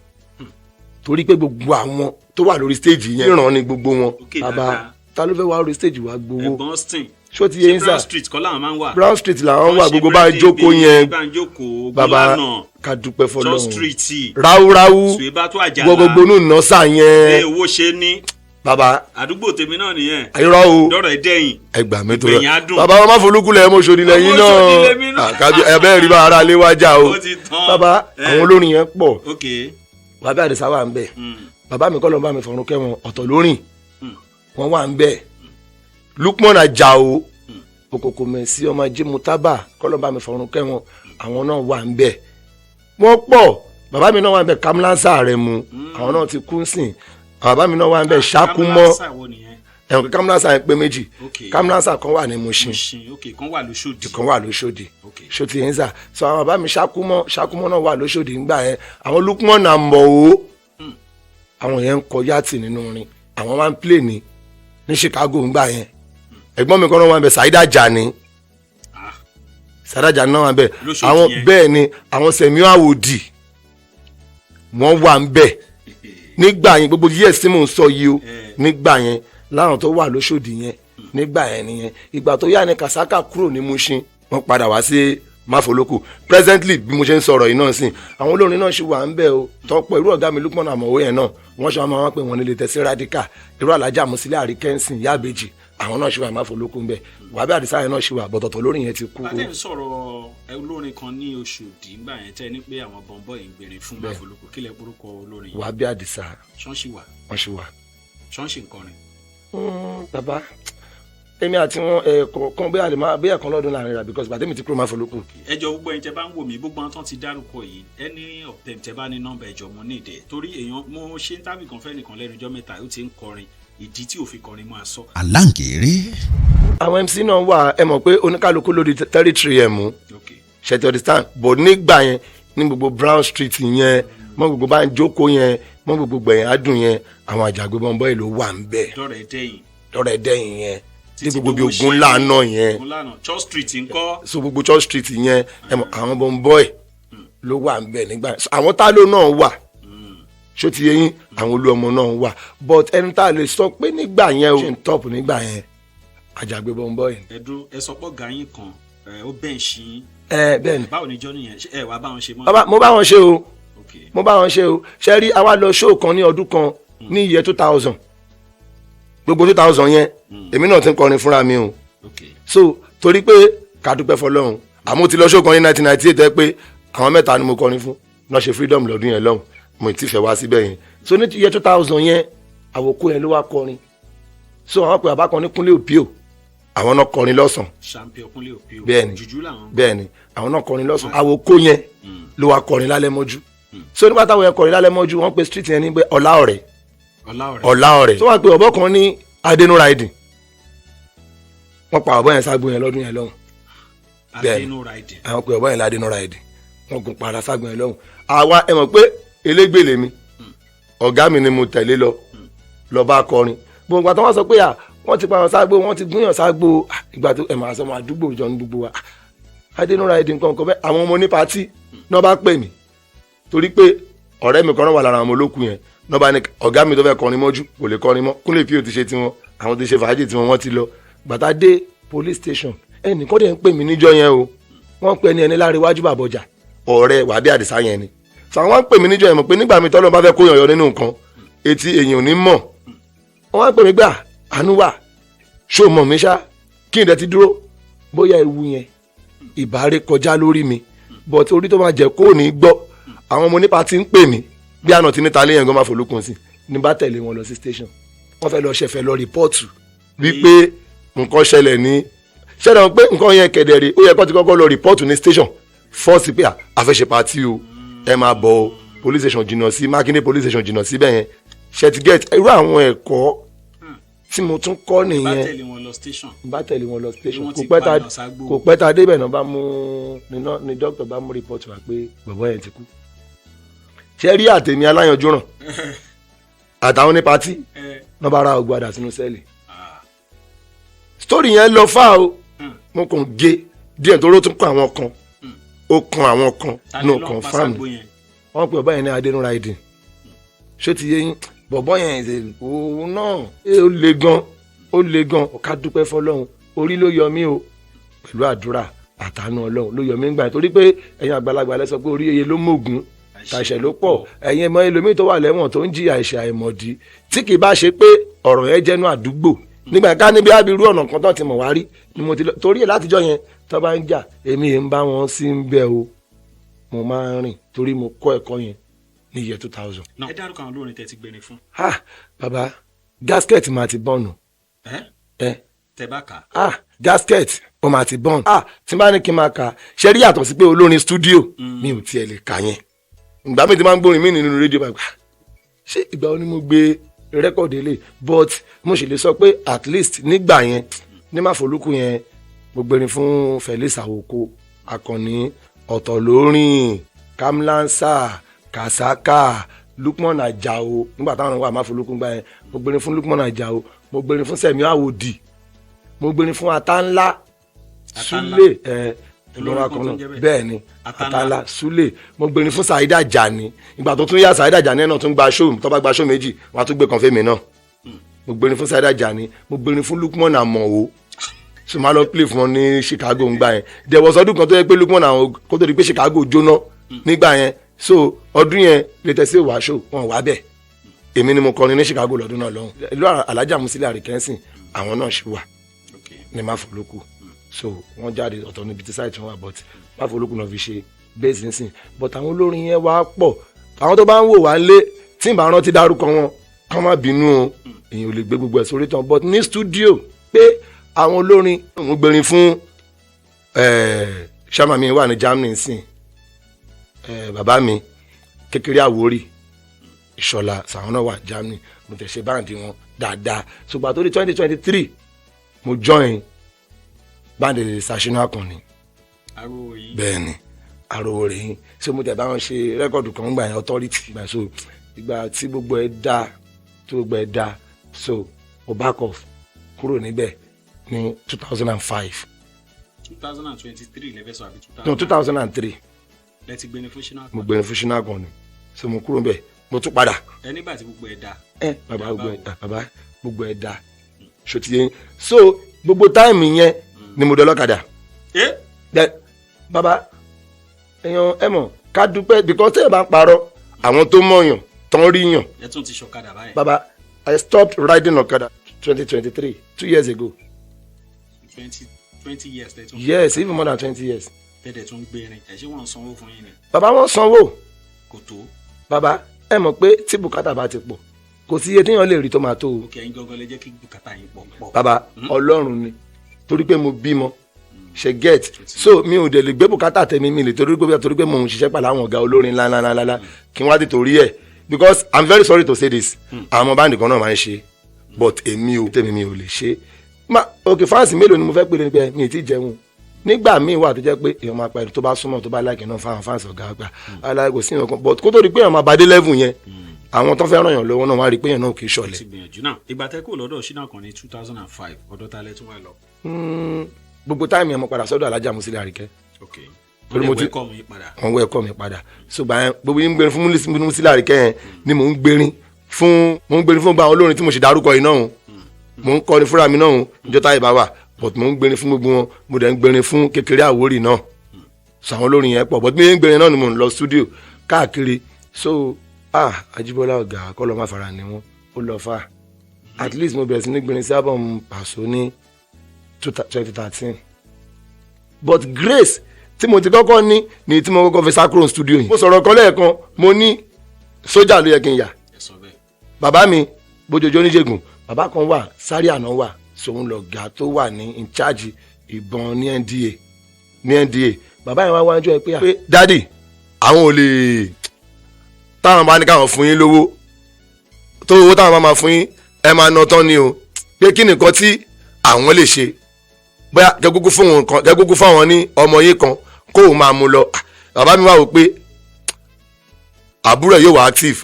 torí pé gbogbo àwọn tó wà lórí stage yẹn ìran ni gbogbo wọn. Ok, Bàbá, dáadáa. ta ló fẹ́ wá lórí stage wá gbowó? Ẹ̀gbọ́n Austin. Ṣó ti yé yín sà? Brown Street kọ́ làwọn máa ń wà. Brown Street làwọn wà, Wọ́n ṣe gbogbo bá birthday jókòó bíi yẹn. Bá ń jókòó. Bàbá, Ògúnlànà. ká dúpẹ́ Church fọlọ́run. Street. Ráúráú. Suebatu Àjàlá. Gbogbo nù nọ́sà Pé yẹn. owó ṣe ní. Bàbá. Àdúgbò tèmi náà nìyẹn. Irọ́ o. Dọ́rọ̀ ẹ̀ dẹ́yìn. Ẹ gbà mí tó Ìgbẹ̀yìn á rẹ. dùn. Bàbá wọn má folúkú lẹ, mọ Òṣòdì lẹ́yìn Ọmọ Òṣòdì lèmi náà. náà. Àkàbí ẹ bẹ́ẹ̀ rí bá ara lé wájà o. Ó ti tán. Bàbá, Eh. àwọn olórin yẹn pọ̀. Ok. Bàbá Àdìsá wà ń bẹ̀. Bàbá mi kọ́ ló ń bá mi fọ̀run kẹ́ wọn, ọ̀tọ̀ lórìn wọ́n wà ń bẹ̀. Lukman Ajao, Òkòkò Mẹ̀sí, ọmọ ajé mutaba, kọ́ ló ń bá mi fọ̀run kẹ́ wọn, àwọn náà wà ń bẹ̀. Wọ́n pọ̀. Bàbá mi náà wà ń bẹ̀, Kamlansa rẹ̀ mu, àwọn náà ti kú sìn. Bàbá mi náà wà ń bẹ̀, Ṣakumọ́. Kamlasa wo nìyẹn? Ẹ̀wọ̀n Kamlansa yẹn pé méjì. Ok. Kamlansa kan wà ní Mushin. Mushin, ok, kan wà lóṣòdì. Kan wà lóṣòdì. Ok. Ṣòtì yẹn sà so, àwọn bàbá mi Ṣakumọ́, Ṣakumọ́ náà wà lóṣòdì ńgbà yẹn. Àwọn Lukman náà mọ̀ o, àwọn yẹn ń kọ yàtì nínú orin, àwọn máa ń play ní Chicago ńgbà yẹn. Ẹ̀gbọ́n mi kan náà wà ń bẹ̀, Saida Jani. Ah. Saida Jani náà wà ń bẹ̀. Lóṣòdì Àwọn yẹn. bẹ́ẹ̀ ni, àwọn Sẹ̀míọ́ Àwòdì, wọ́n wà ń bẹ̀ nígbà yẹn. Gbogbo years tí mò ń sọ yìí o, Eh. nígbà yẹn láwọn tó wà lóṣòdì yẹn nígbà yẹn nìyẹn. Ìgbà tó yá ni Kàsákà kúrò ní Mushin, wọ́n padà wá sí Máfolókù. Presently, bí mo ṣe ń sọ̀rọ̀ yìí náà sìn, àwọn olórin náà ṣì wà ń bẹ̀ o, tọ́pọ̀ irú ọ̀gá mi Lukman Àmọ̀wé yẹn náà, wọ́n ṣe máa wọ́n pé wọ́n nílé tẹ̀sí radical, irú alájà Musílẹ̀ Àríkẹ́nsìn Yábejì, àwọn náà ṣì wà Máfolókù ń bẹ̀. Wàbí Àdìsá yẹn náà ṣì wà, bọ̀tọ̀tọ̀ lórí yẹn ti kú. Bàtẹ́ ń sọ̀rọ̀ olórin kan ní Oṣòdì ńgbà yẹn, tẹ́ ní pé àwọn bọ̀m̀bọ̀ yìí ń gbèrè fún Máfolúkú, kílẹ̀ orúkọ olórin yìí? Wàbí Àdìsá. Ṣọ́ọ̀ṣì wà? Wọ́n ṣì wà. Ṣọ́ọ̀ṣì ń kọrin? Bàbá, èmi àti wọn ẹ̀ẹ̀kọ̀ọ̀kan bí àlè máa bí ẹ̀kan lọ́dún láàrin rà, because bàtẹ́mi ti kúrò Máfolókù. Ẹjọ, gbogbo ẹ̀yin tẹ́ bá ń wò mí, gbogbo àwọn tán ti dárúkọ yìí, any of them tẹ́ bá ní nọ́mbà, ẹjọ, mo ní ìdẹ, torí èèyàn mo ṣe ń tábì kan fẹ́ nìkan lẹ́nu ọjọ́ mẹ́ta, ó ti ń kọrin, ìdí tí ò fi kọrin máa sọ. Aláǹkéré. Àwọn MC náà wà. Ẹ mọ̀ pé oníkálukú lórí territory ẹ̀ mú. Ok. Ṣe ti understand? But nígbà yẹn, ní gbogbo Brown Street yẹn, mọ gbogbo bá ń jókòó yẹn, mọ gbogbo gbẹ̀yìn adùn yẹn, àwọn Àjàgbé bọ́ńbọ́ ìlú wà ń bẹ̀. Dọ́rẹ̀ dẹ́yìn. Lọ́rọ̀ ẹ̀dẹ́yìn yẹn ní Títí gbogbo bí dówó ṣe. ogun lànà yẹn. Ogun lánàá, Church Street ńkọ́? So gbogbo Church Street yẹn, ẹ mọ̀, àwọn bọ́ńbọ́ ẹ̀ ló wà ń bẹ̀ nígbà yẹn. So, àwọn tá ló náà wà, ṣó ti yé yín? Àwọn olú ọmọ náà wà, but ẹni tá a lè sọ pé nígbà yẹn o ṣe ń top nígbà yẹn, Àjàgbé bọ́ńbọ́ yẹn. Ẹdún, ẹ sọ pé ọ̀gá yín kan ẹ, ó bench yín. Ẹ bẹ́ẹ̀ ni. Báwo ni jọ́nì yẹn? Ṣé ẹ wàá bá wọn ṣe mọ́? Bàbá, mo bá wọn ṣe o. Mo bá wọn ṣe o. Ṣe rí, àwa lọ show kan ní ọdún kan ní year 2000. Gbogbo 2000 yẹn, èmi náà ti ń kọrin fúnra mi o. So torí pé ká dúpẹ́ fọlọ́run, àmọ́ ti lọ show kan ní 1998 ẹ pé àwọn mẹ́ta ni mo kọrin fún náà ṣe freedom lọ́dún yẹn lọ́hùn. Mo ti fẹ́ wá síbẹ̀ yẹn. So ní year 2000 yẹn, àwòkọ́ yẹn ló wá kọrin. So àwọn pè bàbá kan ní Kúnlé Òpíò, àwọn náà kọrin lọ́sàn. Champion Kúnlé Òpíò. Bẹ́ẹ̀ni. Jùjú làwọn. Bẹ́ẹ̀ni, àwọn náà kọrin lọ́sàn. Àwòkọ́ yẹn ló wá kọrin lálẹ́ mọ́jú. So nígbà táwọn yẹn kọrin lálẹ́ mọ́jú, wọ́n pe street yẹn ní pé Ọlá Ọ̀rẹ́. Ọlá Ọ̀rẹ́. Ọlá Ọ̀rẹ́. Tó wá pé ọ̀bọ kan ní Adenu Riding, wọ́n pa ọ̀bọ yẹn ságbo yẹn lọ́dún yẹn lọ́hùn. Bẹ́ẹ̀ni. Adenu Riding. Àwọn pé ọ̀bọ yẹn ládenu Riding, wọ́n gun para ságbo yẹn lọ́hùn. Àwa, ẹ mọ̀ pé elégbè lèmi, ọ̀gá mi ni mo tẹ̀lé lọ lọ bá kọrin. Gbogbo àtàwọn sọ pé à wọ́n ti pa àwọn ságbo, wọ́n ti gúnyàn ságbo. Ah, ìgbà tó ẹ̀ máa sọ wọn àdúgbò jọ ní gbogbo wa. Ah, Adenu Riding nǹkan kan bẹ́ẹ̀. Àwọn ọmọ ní party náà bá pè mí, torí pé ọ̀rẹ́ mi kan náà wà lára àwọn ọmọ olókùn yẹn náà, bá ní ọ̀gá mi tó fẹ́ kọrin mọ́jú kò lè kọrin mọ́. Kúnlé Píò ti ṣe tiwọn, àwọn ti ṣe fàájì tiwọn, wọ́n ti lọ. Gbàtà dé police station, ẹnìkan dẹ̀ ń pè mí níjọ́ yẹn o. Wọ́n pè ní ẹni lára iwájú bàbọ̀jà, ọ̀rẹ́ wàbí àdìsá yẹn ni. So àwọn ń pè mí níjọ́ yẹn, mọ̀ pé nígbà mi tọ́lọ́ bá fẹ́ kó yàn yọ nínú nǹkan, etí èèyàn ò ní mọ̀. Wọ́n wá pè mí gbà, àánú wà, ṣó mọ̀ mí ṣá? Kí n dẹ̀ ti dúró, bóyá ewu yẹn ìbárè kọjá lórí mi, but orí tó máa jẹ́ kó ní gbọ́. Àwọn ọmọ nípa ti ń pè mí bí àná tí níta léyìn gan máa fòlókun sí ní bá tẹ̀lé wọn lọ sí station. Wọ́n fẹ́ lọ ṣẹ̀fẹ̀ lọ report wípé nǹkan ṣẹlẹ̀ ní ṣẹlẹ̀ wọn, pé nǹkan yẹn kẹ̀dẹ̀rẹ̀, ó yẹ kó ti kọ́kọ́ lọ report ní station first pé a fẹ́ ṣe party o, ẹ máa bọ̀ o. Police station jìnnà sí Mákindé, police station jìnnà síbẹ̀ yẹn. Ṣe ti get irú àwọn ẹ̀kọ́ tí mo tún kọ́ Bá nìyẹn. tẹ̀lé wọn lọ station. Bá tẹ̀lé wọn lọ station. Wọ́n Kò ti pẹ́ ta pààyàn ságbo. Kò pẹ́ ta débẹ̀ náà, bá mú ní dókítà bá mú report wá pé bọ̀bọ́ yẹn ti kú. Ṣé rí àtẹ̀mí aláyanjú ràn àtàwọn ní party náà bá ra ọgbà sínú cell. Story yẹn lọ fà o. Mo kàn gé díẹ̀ tó ló tún kọ àwọn kan, ó kan àwọn kan. Ta ni No. ló pa Confam. ságbo yẹn? Wọ́n pe bọ̀bọ́ yẹn ní Adenu Riding. Ṣó ti yé yín? Bọ̀bọ́ yẹn ṣe òun náà ó le gan, ó le gan. Ọ̀ká dúpẹ́ fọlọ́run, orí ló yọ mí o, pẹ̀lú àdúrà àtànú Ọlọ́run ló yọ mí gbà yẹn, torí pé ẹ̀yin àgbàlagbà lẹ sọ pé orí eye ló mọ̀gùn, tàṣẹ ló pọ̀. Ẹ̀yin ẹ̀mọ́ ẹlòmíì tó wà lẹ́wọ̀n tó ń jìyà ẹ̀ṣẹ̀ àìmọ̀dí, tí kì í bá ṣe pé ọ̀rọ̀ yẹn jẹ́nu àdúgbò nígbà ká níbi ábírú ọ̀nà kan tó ti mọ̀ wá rí ni mo ti lọ. Torí ẹ̀ látijọ́ yẹn, tó bá ń jà, èmi ń bá wọn sí ń bẹ o. Mo máa ń rìn torí mo kọ́ ẹ̀kọ́ yẹn ní year 2000. Ẹ dárúkọ àwọn olórin tẹ́ ti gbẹrin fún. Ah, baba, Gasket máa ti bọ́ọ̀nù. Ẹ ẹ tẹ́ bá kà á. Ah, Gasket ó máa ti bọ́ọ̀nù. Ah, tí n bá ní kí n máa kà, ṣe rí, yàtọ̀ sí pé olórin studio, mi ò tiẹ̀ lè kà yẹn. Ìgbà mi ti máa ń gbórin mi nínú rédíò bàgbà, ṣé ìgbà wo ni mo gbé record lè? But mo sì lè sọ pé at least nígbà yẹn ní Máfolúkú yẹn, mo gbérin fún Felix Awoko, Akànní, Ọ̀tọ̀lórin, Kamlansa, Kasaka, Lukman Ajao. Nígbà táwọn wà Máfolúkú gbà yẹn, mo gbérin fún Lukman Ajao, mo gbérin fún Sẹ̀mí Àwòdì, mo gbérin fún Atanla. Atanla. Sule ẹ Olórin lọ́wọ́ kan tó kan ń jẹ́ náà bẹ́ẹ̀. Bẹ́ẹ̀ ni. Atanla. Atanla Sule. Mo gbérin fún Saida Jani. Ìgbà tó tún yá, Saida Jani náà tún gba show. Tó bá gba show méjì, wọ́n á tún gbé kan fẹ́mi náà. Mo gbérin fún Saida Jani, mo gbérin fún Lukman Amao, so máa lọ play fún wọn ní Chicago ngbà yẹn. There was ọdún kan tó yẹ pé Lukman àwọn, kó tó di pé Chicago jóná nígbà yẹn. So ọdún yẹn latest wàá show wọn wá bẹ́ẹ̀, èmi ni mo kọrin ní Chicago lọ́dún náà lọ́hùn. Ìlú Alhaja Musili Àríkẹ́sìn, àwọn náà ṣì wà ní Máfolúkú. So wọ́n jáde, ọ̀tọ̀ níbi tí site wọn wà, but Máfolúkú náà fi ṣe base nísìn. But àwọn olórin yẹn wá pọ̀. Àwọn tó bá ń wò wá lé, tí n bá rántí dárúkọ wọn, kọ́ má bínú o. Èèyàn ò lè gbé gbogbo ẹ̀ sórí tán, but ní studio pé àwọn olórin, mo gbèrin fún ṣáma mi wà ní Germany sìn, bàbá mi kékeré Àwórì Ìṣọ̀lá sàwọn náà wà ní Germany. Mo tẹ̀ ṣe band wọn dáadáa. Ṣùgbọ́n tó di 2023, mo join band Sàṣínà Àkànní. Aró yìí. Bẹ́ẹ̀ ni, àròwò rẹ̀ yín. So mo tẹ̀ bá wọn ṣe record kan gbà yẹn, authority gbà. So ìgbà tí gbogbo ẹ̀ dá, tí gbogbo ẹ̀ dá, so mo back off kúrò níbẹ̀ ní 2005. 2023 lẹ́fẹ̀ẹ́ sọ àbí two No, thousand? 2003. Lẹ ti gbẹni fún Ṣínà. Mo gbẹ̀rẹ̀ fún Ṣínà Àkànní. So mo kúrò níbẹ̀, mo tún padà. Ẹ nígbà tí gbogbo ẹ̀ dá. Ẹ bàbá, gbogbo ẹ̀ bàbá, gbogbo ẹ̀ dá, ṣó ti yé yín? So gbogbo time yẹn ni mo dọlọ́kadà. Ẹ Dẹ bàbá, èèyàn ẹ mọ̀ ká dúpẹ́, because tẹ́yẹ̀ bá ń parọ́ Àwọn tó mọ̀yàn tán rí yàn. Ẹ tún ti ṣọ̀kadà báyìí? Baba, I stopped riding ọ̀kadà 2023, 2 years ago. 20 20 years tẹ́ tún. Yes, even more than 20 years. Tẹ́tẹ̀ tún gbérin ẹ̀, ṣé wọ́n ń sanwó fún yín ni? Baba, wọ́n sanwó. Kò tó. Baba, ẹ mọ̀ pé tí bùkátà bá ti pọ̀, kò sí iye téèyàn lè rí tó máa tó o. Ok, ẹ̀yin gangan lè jẹ́ kí bùkátà yín pọ̀ pọ̀. Baba, Ọlọ́run ni, torí pé mo bímọ ṣe get, so mi ò dẹ̀ lè gbé bùkátà tẹ̀mí mi lè torí pé mo ń ṣiṣẹ́ pẹ̀lú àwọn ọ̀gá olórin ńláńláńláńlá kí n wá ti torí ẹ̀, because I'm very sorry to say this, àwọn ọmọ band kan náà máa ń ṣe, but èmi ò tẹ̀mí mi ò lè ṣe ma. Ok, fans mélòó ni mo fẹ́ pè ní pé mi ì tí jẹun? Nígbà míì wà tó jẹ́ pé èèyàn máa pa ẹni tó bá súnmọ́, tó bá láìkì náà fáwọn fans ọ̀gá àgbà aláì, kò sí nǹkan, but kó tó di pé èèyàn máa bá dé level yẹn, àwọn tó fẹ́ ràn yàn lọ́wọ́ náà wá rí i pé èèyàn náà kì í ṣọ̀lẹ. Ti gbìyànjú náà. Ìgbà tẹ́ kúrò lọ́dọ̀ Ṣínà kan ní 2005, ọ̀dọ̀ ta lẹ tún wà lọ? Gbogbo time yẹn, mo padà sọ́dọ̀ Alájà Musili Àríkẹ́. Ok. Torí Wọ́n mo lè ti- welcome yín padà. Wọ́n wọ ẹ̀kọ́ mi padà. Ṣùgbọ́n ẹ gbogbo yín ń gbérin fún Musili Àríkẹ́ yẹn ni mò ń gbérin fún, mò ń gbérin fún gbogbo àwọn olórin tí mo ṣe dárúkọ yìí náà o. Mò ń kọrin fúnra mi náà o níjọ́ táyé bá wà, but mò ń gbérin fún gbogbo wọn. Mo dẹ̀ ń gbérin fún kékeré Àwórì náà, so àwọn olórin yẹn pọ̀, but mi ń gbérin náà ni mò ń lọ studio káàkiri. So ah, Ajíbọ́lá ọ̀gá kọ́ lọ́ má fara ni wọ́n ó lọ fà. At least mo bẹ̀rẹ̀ sí ní gbérin sí album Pàṣọ ní 2013, but grace tí mo ti kọ́kọ́ ní ni tí mo kọ́kọ́ fi sá kúrò studio yìí. Mo sọ̀rọ̀ kan lẹ́ẹ̀kan, mo ní sójà ló yẹ kí n yà. Ẹ sọ bẹ́ẹ̀. Bàbá mi bójoojó oníṣègùn, bàbá kan wà sáré àná wà sòun lọ̀gá tó wà ní in charge ìbọn ní NDA, ní NDA. Bàbá yẹn wá wájú ẹ pé daddy, àwọn ò lè, táwọn bá ní káwọn fún yín lówó tó owó táwọn bá máa fún yín, ẹ máa ná tán ni o, pé kí nìkan tí àwọn lè ṣe, bóyá kẹgúgú fún wọn kan, kẹgúgú fáwọn ní ọmọ yín kan kó o máa mú lọ. Bàbá mi wá wò pé àbúrò ẹ̀ yóò wá active,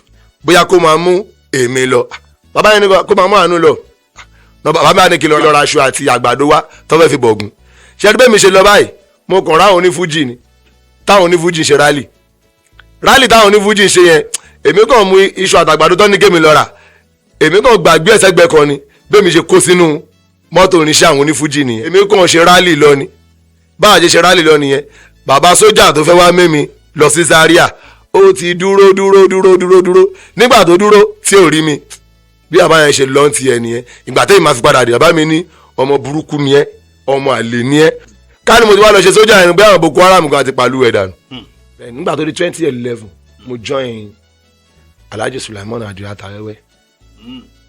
bóyá kó máa mú èmi lọ. Bàbá yẹn ní kó máa mú àánú lọ. Bàbá mi á ní kí lọ ra aṣọ àti àgbàdo wá tó fẹ́ fi bọ̀gùn. Ṣe ẹni bẹ́ẹ̀ mi ṣe lọ báyìí, mo kàn ráwọn onífújì ni, táwọn onífújì ṣe rally, rally táwọn onífújì ṣe yẹn. Èmi kàn mú iṣu àtàgbàdo tó ní kémi lọ rà, èmi kàn gbàgbé ẹsẹ̀gbẹ́ kan ni. Bẹ́ẹ̀ mi ṣe kó sínú mọ́tò oníṣẹ́ àwọn onífújì nìyẹn. Èmi kàn ṣe rally lọ ni. Báà ṣe ṣe rally lọ nìyẹn. Bàbá sójà tó fẹ́ wá mẹ́mi lọ sí Zaria, ó ti dúró dúró dúró dúró dúró. Nígbà tó dúró tí ò rí mi, bí bàbá yẹn ṣe lọ́n ti ẹ̀ nìyẹn. Ìgbà tẹ́yìn máa fi padà dé, bàbá mi ní ọmọ burúkú ni ẹ́, ọmọ àlè ni ẹ́. Ká ní mo ti wá lọ ṣe sójà yẹn, bí àwọn Boko Haram kan ti pàlú ẹ̀ dànù. Nígbà tó di 2011, mo join Alhaji Sulaimon Adio Atawẹ́wẹ́.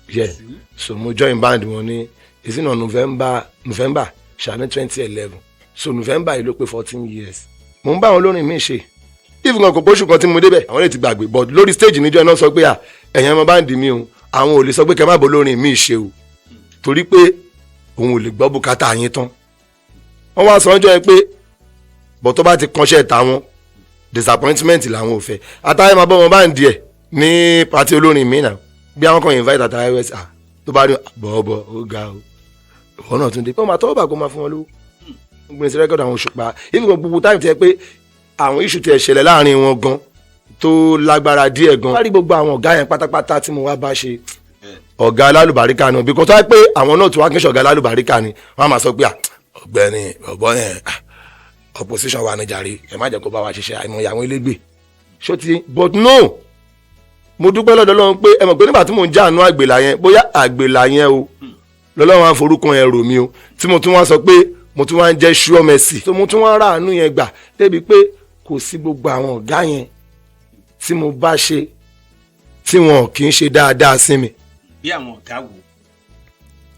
Yeah, so mo join band wọn ní ìsìnà November ṣàní 2011. So November yìí ló pé 14 years mo ń bá àwọn olórin mi ṣe. Even kan kò pósù kan tí mo débẹ̀, àwọn lè ti gbàgbé, but lórí stage níjọ́ iná sọ pé à ẹ̀yin ọmọ band mi o, àwọn ò lè sọ pé kẹ́ má bọ́ olórin mi ṣe o, torí pé òun ò lè gbọ́ bùkátà yín tán. Wọ́n wá sọ ọjọ́ yẹn pé bọ̀ tó bá ti kanṣẹ́ tàwọn, disappointment làwọn ò fẹ́. Àtàwọn máa bọ́ wọn band ẹ̀ ní party olórin mi náà, bí àwọn kan invite àtàwọn west, ah, tó bá rí bọ̀ọ̀bọ̀, ó ga o, ìwọ náà tún dé, ó máa tọ́wọ́ bà kó máa fún wọn lówó gbìn sí record àwọn Òṣùpá. Even gbogbo time tiẹ̀ pé àwọn issue tiẹ̀ ṣẹlẹ̀ láàrin wọn gan tó lágbára díẹ̀ gan, wá rí gbogbo àwọn ọ̀gá yẹn pátápátá tí mo wá bá ṣe, ọ̀gá alálùbáríkà náà, bí kò tó wá pé àwọn náà tó wá kí n ṣe ọ̀gá alálùbáríkà ni, wọ́n á máa sọ pé ọ̀gbẹ́ni ọ̀bọ yẹn, opposition wa ni jàre, ẹ má jẹ́ kó bá wa ṣiṣẹ́. Àìmọye àwọn elégbè ṣó ti, but no, mo dúpẹ́ lọ́dọ̀ Ọlọ́run pé ẹ mọ̀ pé nígbà tí mò ń já àánú àgbèlà yẹn, bóyá àgbèlà yẹn o lọ́lọ́run á forúkọ yẹn rò mí o, tí mo tún wá sọ pé mo tún wá ń jẹ́ sure mercy, so mo tún wá rà àánú yẹn gbà débi pé kò sí gbogbo àwọn ọ̀gá yẹn tí mo bá ṣe tí wọn kì í ṣe dáadáa sí mi. Bí àwọn ọ̀gá wo?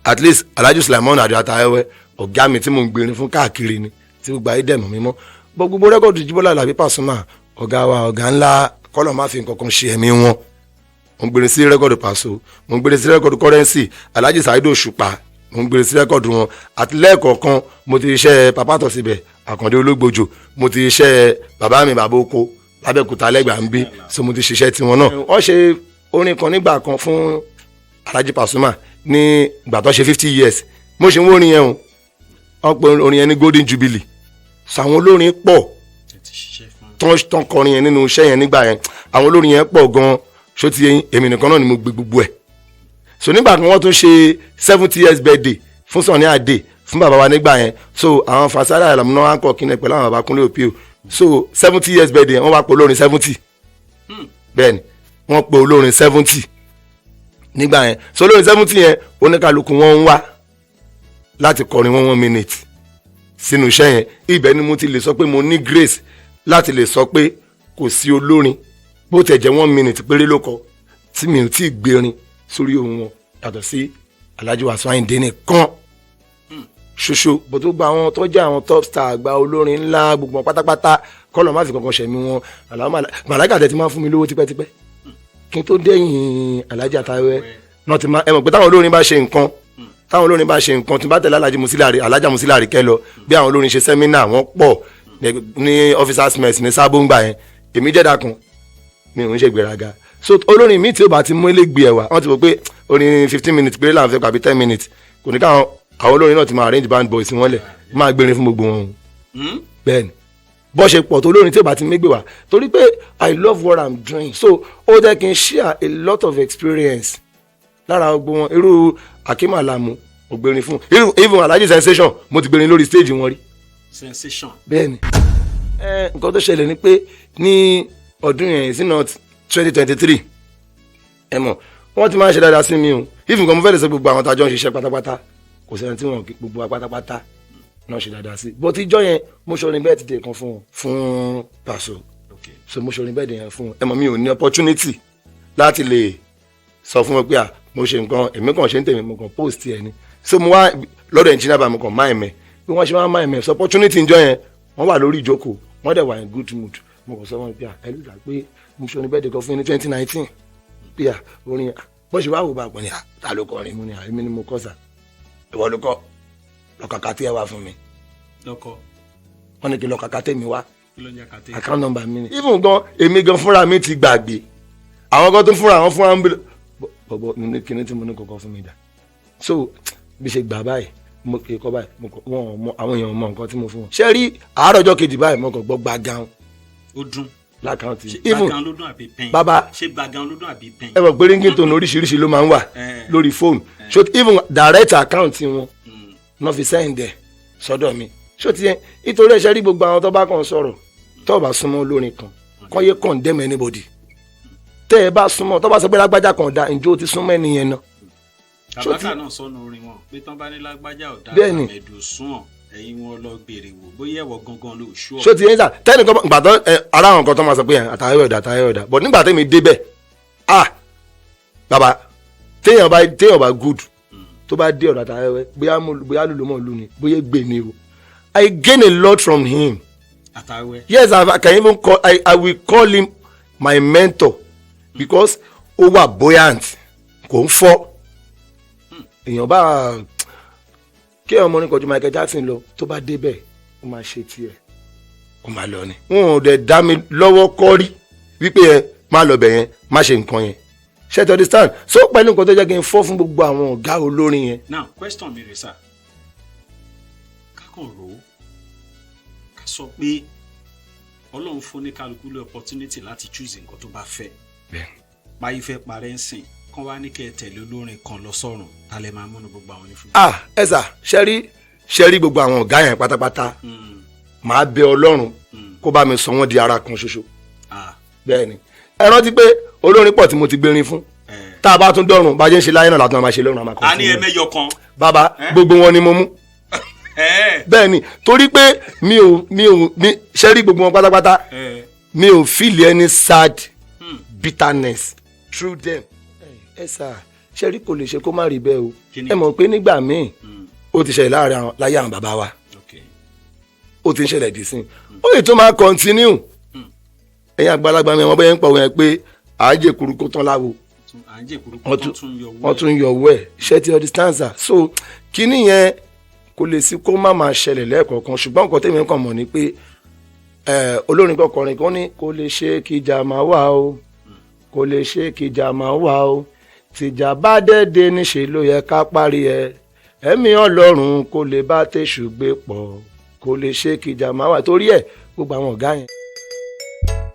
At least Alhaji Sulaimon Adio Atayẹwẹ, ọ̀gá mi tí mo ń gbèrin fún káàkiri ni, tí gbogbo ayé dẹ̀ mọ̀ mímọ́ bọ́ gbogbo record Jíbọ́lá Àlàbí Pasuma, ọ̀gá wa, ọ̀gá ńlá, kọ́lọ̀ má fi nǹkan kan ṣe ẹ̀mí wọn. Mo ń gbèrè sí record Paso, mo ń gbèrè sí record Currency, Alhaji Saheed Òṣùpá, mo ń gbèrè sí record wọn. Àti lẹ́ẹ̀kọ̀ọ̀kan mo ti ṣiṣẹ́ Papa Tọ̀síbẹ̀ Àkàndé Ológbòjò, mo ti ṣiṣẹ́ bàbá mi bàbá oko lábẹ́òkúta lẹ́gbàá ń bí, so mo ti ṣiṣẹ́ tiwọn náà. Wọ́n ṣe orin kan nígbà kan fún Alhaji Pasuma ní ìgbà tó ṣe 50 years. Mo ṣe ń wó orin yẹn o, wọ́n pe orin yẹn ní Golden Jubilee. So àwọn olórin pọ̀ Ẹ ti ṣiṣẹ́ fún. Tán kọrin yẹn nínú iṣẹ́ yẹn nígbà yẹn, àwọn olórin yẹn pọ̀ gan-an. Ṣó ti yẹn, èmi nìkan náà ni mo gbé gbogbo ẹ̀. So nígbà kan wọ́n tún ṣe 70 years birthday fún Sunny Adé, fún bàbá wa nígbà yẹn. So àwọn Fasara Àlàmúná wà ń kọ kíni pẹ̀lú àwọn bàbá Kúnlé Òpíò. So 70 years birthday, wọ́n wá pọ̀ olórin 70. Bẹ́ẹ̀ ni wọ́n pe olórin 70 nígbà yẹn. So olórin 70 yẹn, oníkàlùkù wọn ń wá láti kọrin one one minute sínú iṣẹ́ yẹn. Ibẹ̀ ni mo ti lè sọ pé mo ní grace láti lè sọ pé kò sí olórin, bó tẹ̀ jẹ́ 1 minute péré ló kọ, tí mi ò tí ì gbérin sórí ohun wọn, yàtọ̀ sí Alhaji Wasiu Ayinde nìkan ṣoṣo. Bó tó gba àwọn tó jẹ́ àwọn top star, àgbà olórin ńlá, gbogbo wọn pátápátá, kọ́lọ̀ má fi kankan ṣẹ̀mí wọn. Màláìkà tẹ̀ ti máa ń fún mi lówó tipẹ́tipẹ́ kí n tó dẹ́yìn Alhaji Àtàwẹ́ náà ti máa. Ẹ mọ̀ pé táwọn olórin bá ṣe nǹkan, tí n bá tẹ̀lé Alhaji Musili, Alhaja Musili Àríkẹ́ lọ, bí àwọn olórin ṣe seminar, wọ́n pọ̀ ní officers mess ní sábóńgbà yẹn. Èmi jẹ́dá kan, mi ò ń ṣe gbéraga. So olórin mi tí ó bá ti mú elégbé ẹ̀ wá, wọ́n ti wò pé orin 15 minutes péré là ń fẹ́ pàbí 10 minutes, kò ní káwọn àwọn olórin náà ti máa arrange band boys wọn lẹ̀ máa gbérin fún gbogbo wọn. Bẹ́ẹ̀ ni bọ́ ṣe pọ̀ tó, olórin tí ó bá ti mégbè wá, torí pé I love what I'm doing, so ó jẹ́ kí n share a lot of experience lára gbogbo wọn. Irú Akeem Alamu, mo gbérin fún irú, even Alhaji Sensation, mo ti gbérin lórí stage wọn rí. Sensation. Bẹ́ẹ̀ni. Ẹ nǹkan tó ṣẹlẹ̀ ni pé ní ọdún yẹn sínú 2023, ẹ mọ̀ wọ́n ti máa ń ṣe dáadáa sí mi o. If nǹkan mo fẹ́ lè sọ, gbogbo àwọn tájọ́ ń ṣiṣẹ́ pátápátá, kò sẹ́ni tí wọ́n, gbogbo wa pátápátá náà ṣe dáadáa sí. But ìjọ yẹn, mo ṣorin birthday kan fún wọn, fún Paso. So mo ṣorin birthday yẹn fún wọn. Ẹ mọ̀ mi ò ní opportunity láti lè sọ fún wọn pé à mo ṣe nǹkan, èmi kàn ṣe ń tèmi, mo kàn post ẹ ni. So mo wá lọ́dọ̀ engineer bá mo kàn máa ẹ̀mẹ́ bí wọ́n ṣe máa máa ẹ̀mẹ́. So opportunity ìjọ yẹn, wọ́n wà lórí ìjókòó, wọ́n dẹ̀ wà in good mood. Mo kàn sọ wọn pé à ẹ lùdà pé mo ṣe orin birthday kan fún yín ní 2019, pé à orin bó ṣe wá wò bá pọ̀ ní à ta ló kọrin. Mo ní à èmi ni mo kọ́ sà. Ìwọ ló kọ́, lọ́kàkà tí ẹ wá fún mi. Lọkọ. Wọ́n ní kí lọ́kàkà tèmi wá. Kí ló ń jẹ́ kàtẹ́? Account number mi ni. Even gan, èmi gan fúnra mi ti gbàgbé, àwọn kan tó fúnra àwọn fúnra ń bí bọ̀bọ̀ ní kíní tí mo ní kọ̀ọ̀kan fún mi dà. So bí ṣe gbà báyìí, mo kì í kọ́ báyìí, mo kọ́ wọn mọ, àwọn èèyàn mọ nǹkan tí mo fún wọn. Ṣé rí àárọ̀ ọjọ́ kejì báyìí, mo kàn gbọ́ gbàgán Ó dún. l'account. Ṣé Even gbàgán ló dún àbí pẹ́yìn? Bàbá. Ṣé gbàgán ló dún àbí pẹ́yìn? Ẹ mọ̀ pé ringtone oríṣiríṣi ló máa ń wà lórí fóònù. So even direct account wọn náà fi send ẹ̀ sọ́dọ̀ mi. Ṣó ti yẹn nítorí ẹ ṣe rí gbogbo àwọn tó bá kàn sọ̀rọ̀, tó bá súnmọ́ olórin kan, kọ́ yé condemn anybody. Tẹ́ ẹ bá súnmọ́, tó bá sọ pé lágbájá kan dá, ǹjẹ́ o ti súnmọ́ ẹni yẹn náà? Kàbákà náà sọnù orin wọn pé tán bá ní lágbájá ọ̀dà, Bẹ́ẹ̀ni. àmẹ̀dù sún ọ̀, ẹ̀yin wọn lọ gbèrè wò bóyá ẹ̀wọ̀ gangan ló ṣú ọ̀. Ṣó ti yẹn sà, tẹ́nìkan gbà tán ẹ ara àwọn nǹkan tó máa sọ pé ẹ àtàwé ọ̀dà, àtàwé ọ̀dà, but nígbà tẹ́mi débẹ̀, ah bàbá, téèyàn bá good, tó bá dé ọ̀dọ̀ àtàwé, bóyá bóyá lùlù mọ̀ lù ni, bóyá gbè ni o, I gain a lot from him. Àtàwẹ̀. Yes, I can even call I will call him my mentor because ó wà buoyant, kò ń fọ́ èèyàn bá kí ọmọ ní kọjú Michael Jackson lọ. Tó bá débẹ̀, ó máa ṣe tiẹ̀, ó máa lọ ni. Wọn ò dẹ̀ dá mi lọ́wọ́ kọ́rí wípé ẹ má lọ bẹ̀ yẹn, má ṣe nǹkan yẹn. Ṣé you understand? So pẹ̀lú nǹkan tó jẹ́ kí n fọ́ fún gbogbo àwọn ọ̀gá olórin yẹn. Now, question mi rè sà, kákan rò ó, ká sọ pé Ọlọ́run fún ní kálukú ní opportunity láti choose nǹkan tó bá fẹ́. Báyìí fẹ́ parẹ́ ń sìn kán wá ní kẹ́ ẹ tẹ̀lé olórin kan lọ sọ́run, ta lẹ máa múnú gbogbo àwọn onífúnni? Ah, ẹ sà, ṣe rí gbogbo àwọn ọ̀gá yẹn pátápátá, màá bẹ Ọlọ́run kó bá mi sọ wọ́n di ara kan ṣoṣo. Bẹ́ẹ̀ ni, ẹ rántí pé olórin pọ̀ tí mo ti gbérin fún. Tá a bá tún dọ̀run, bá a jẹ́ ń ṣe láyé náà látọ̀ máa ṣe lọ́run, àmà A ní continue. ẹmẹyọ kan. Bàbá, gbogbo wọn ni mo mú. Bẹ́ẹ̀ ni, torí pé mi ò mi ṣe rí gbogbo wọn pátápátá, mi ò feel any sad bitterness through them. Ẹ sà, ṣe rí, kò lè ṣe kó má rí bẹ́ẹ̀ o. Kí ni? Ẹ mọ̀ pé nígbà míì, ó ti ṣẹlẹ̀ láàrin àwọn láyé àwọn bàbá wa, ó ti ń ṣẹlẹ̀ dì sí, ó lè tún máa continue. Ẹ̀yin àgbàlagbà mi, àwọn bẹ́ẹ̀ ń pọ̀ wọ́n pé àájẹ kúrú tán láwo. À ń jẹ́ kúrúkú. Wọ́n tó tún yọ owó. Wọ́n tún yọ owó ẹ̀. Ṣé ti understand sir? So kíní yẹn kò lè sí kó má máa ṣẹlẹ̀ lẹ́ẹ̀kọ̀ọ̀kan, ṣùgbọ́n nǹkan tèmi kàn mọ̀ ni pé olórin kan kọrin kan ní kò lè ṣe kíjà máa wà o, kò lè ṣe kíjà máa wà o, tìjà bá dẹ́dẹ́ níṣe ló yẹ ká parí ẹ, ẹ̀mí Ọlọ́run kò lè bá tẹ̀sù gbé pọ̀, kò lè ṣe kíjà máa wà. Torí ẹ̀ gbogbo àwọn ọ̀gá yẹn.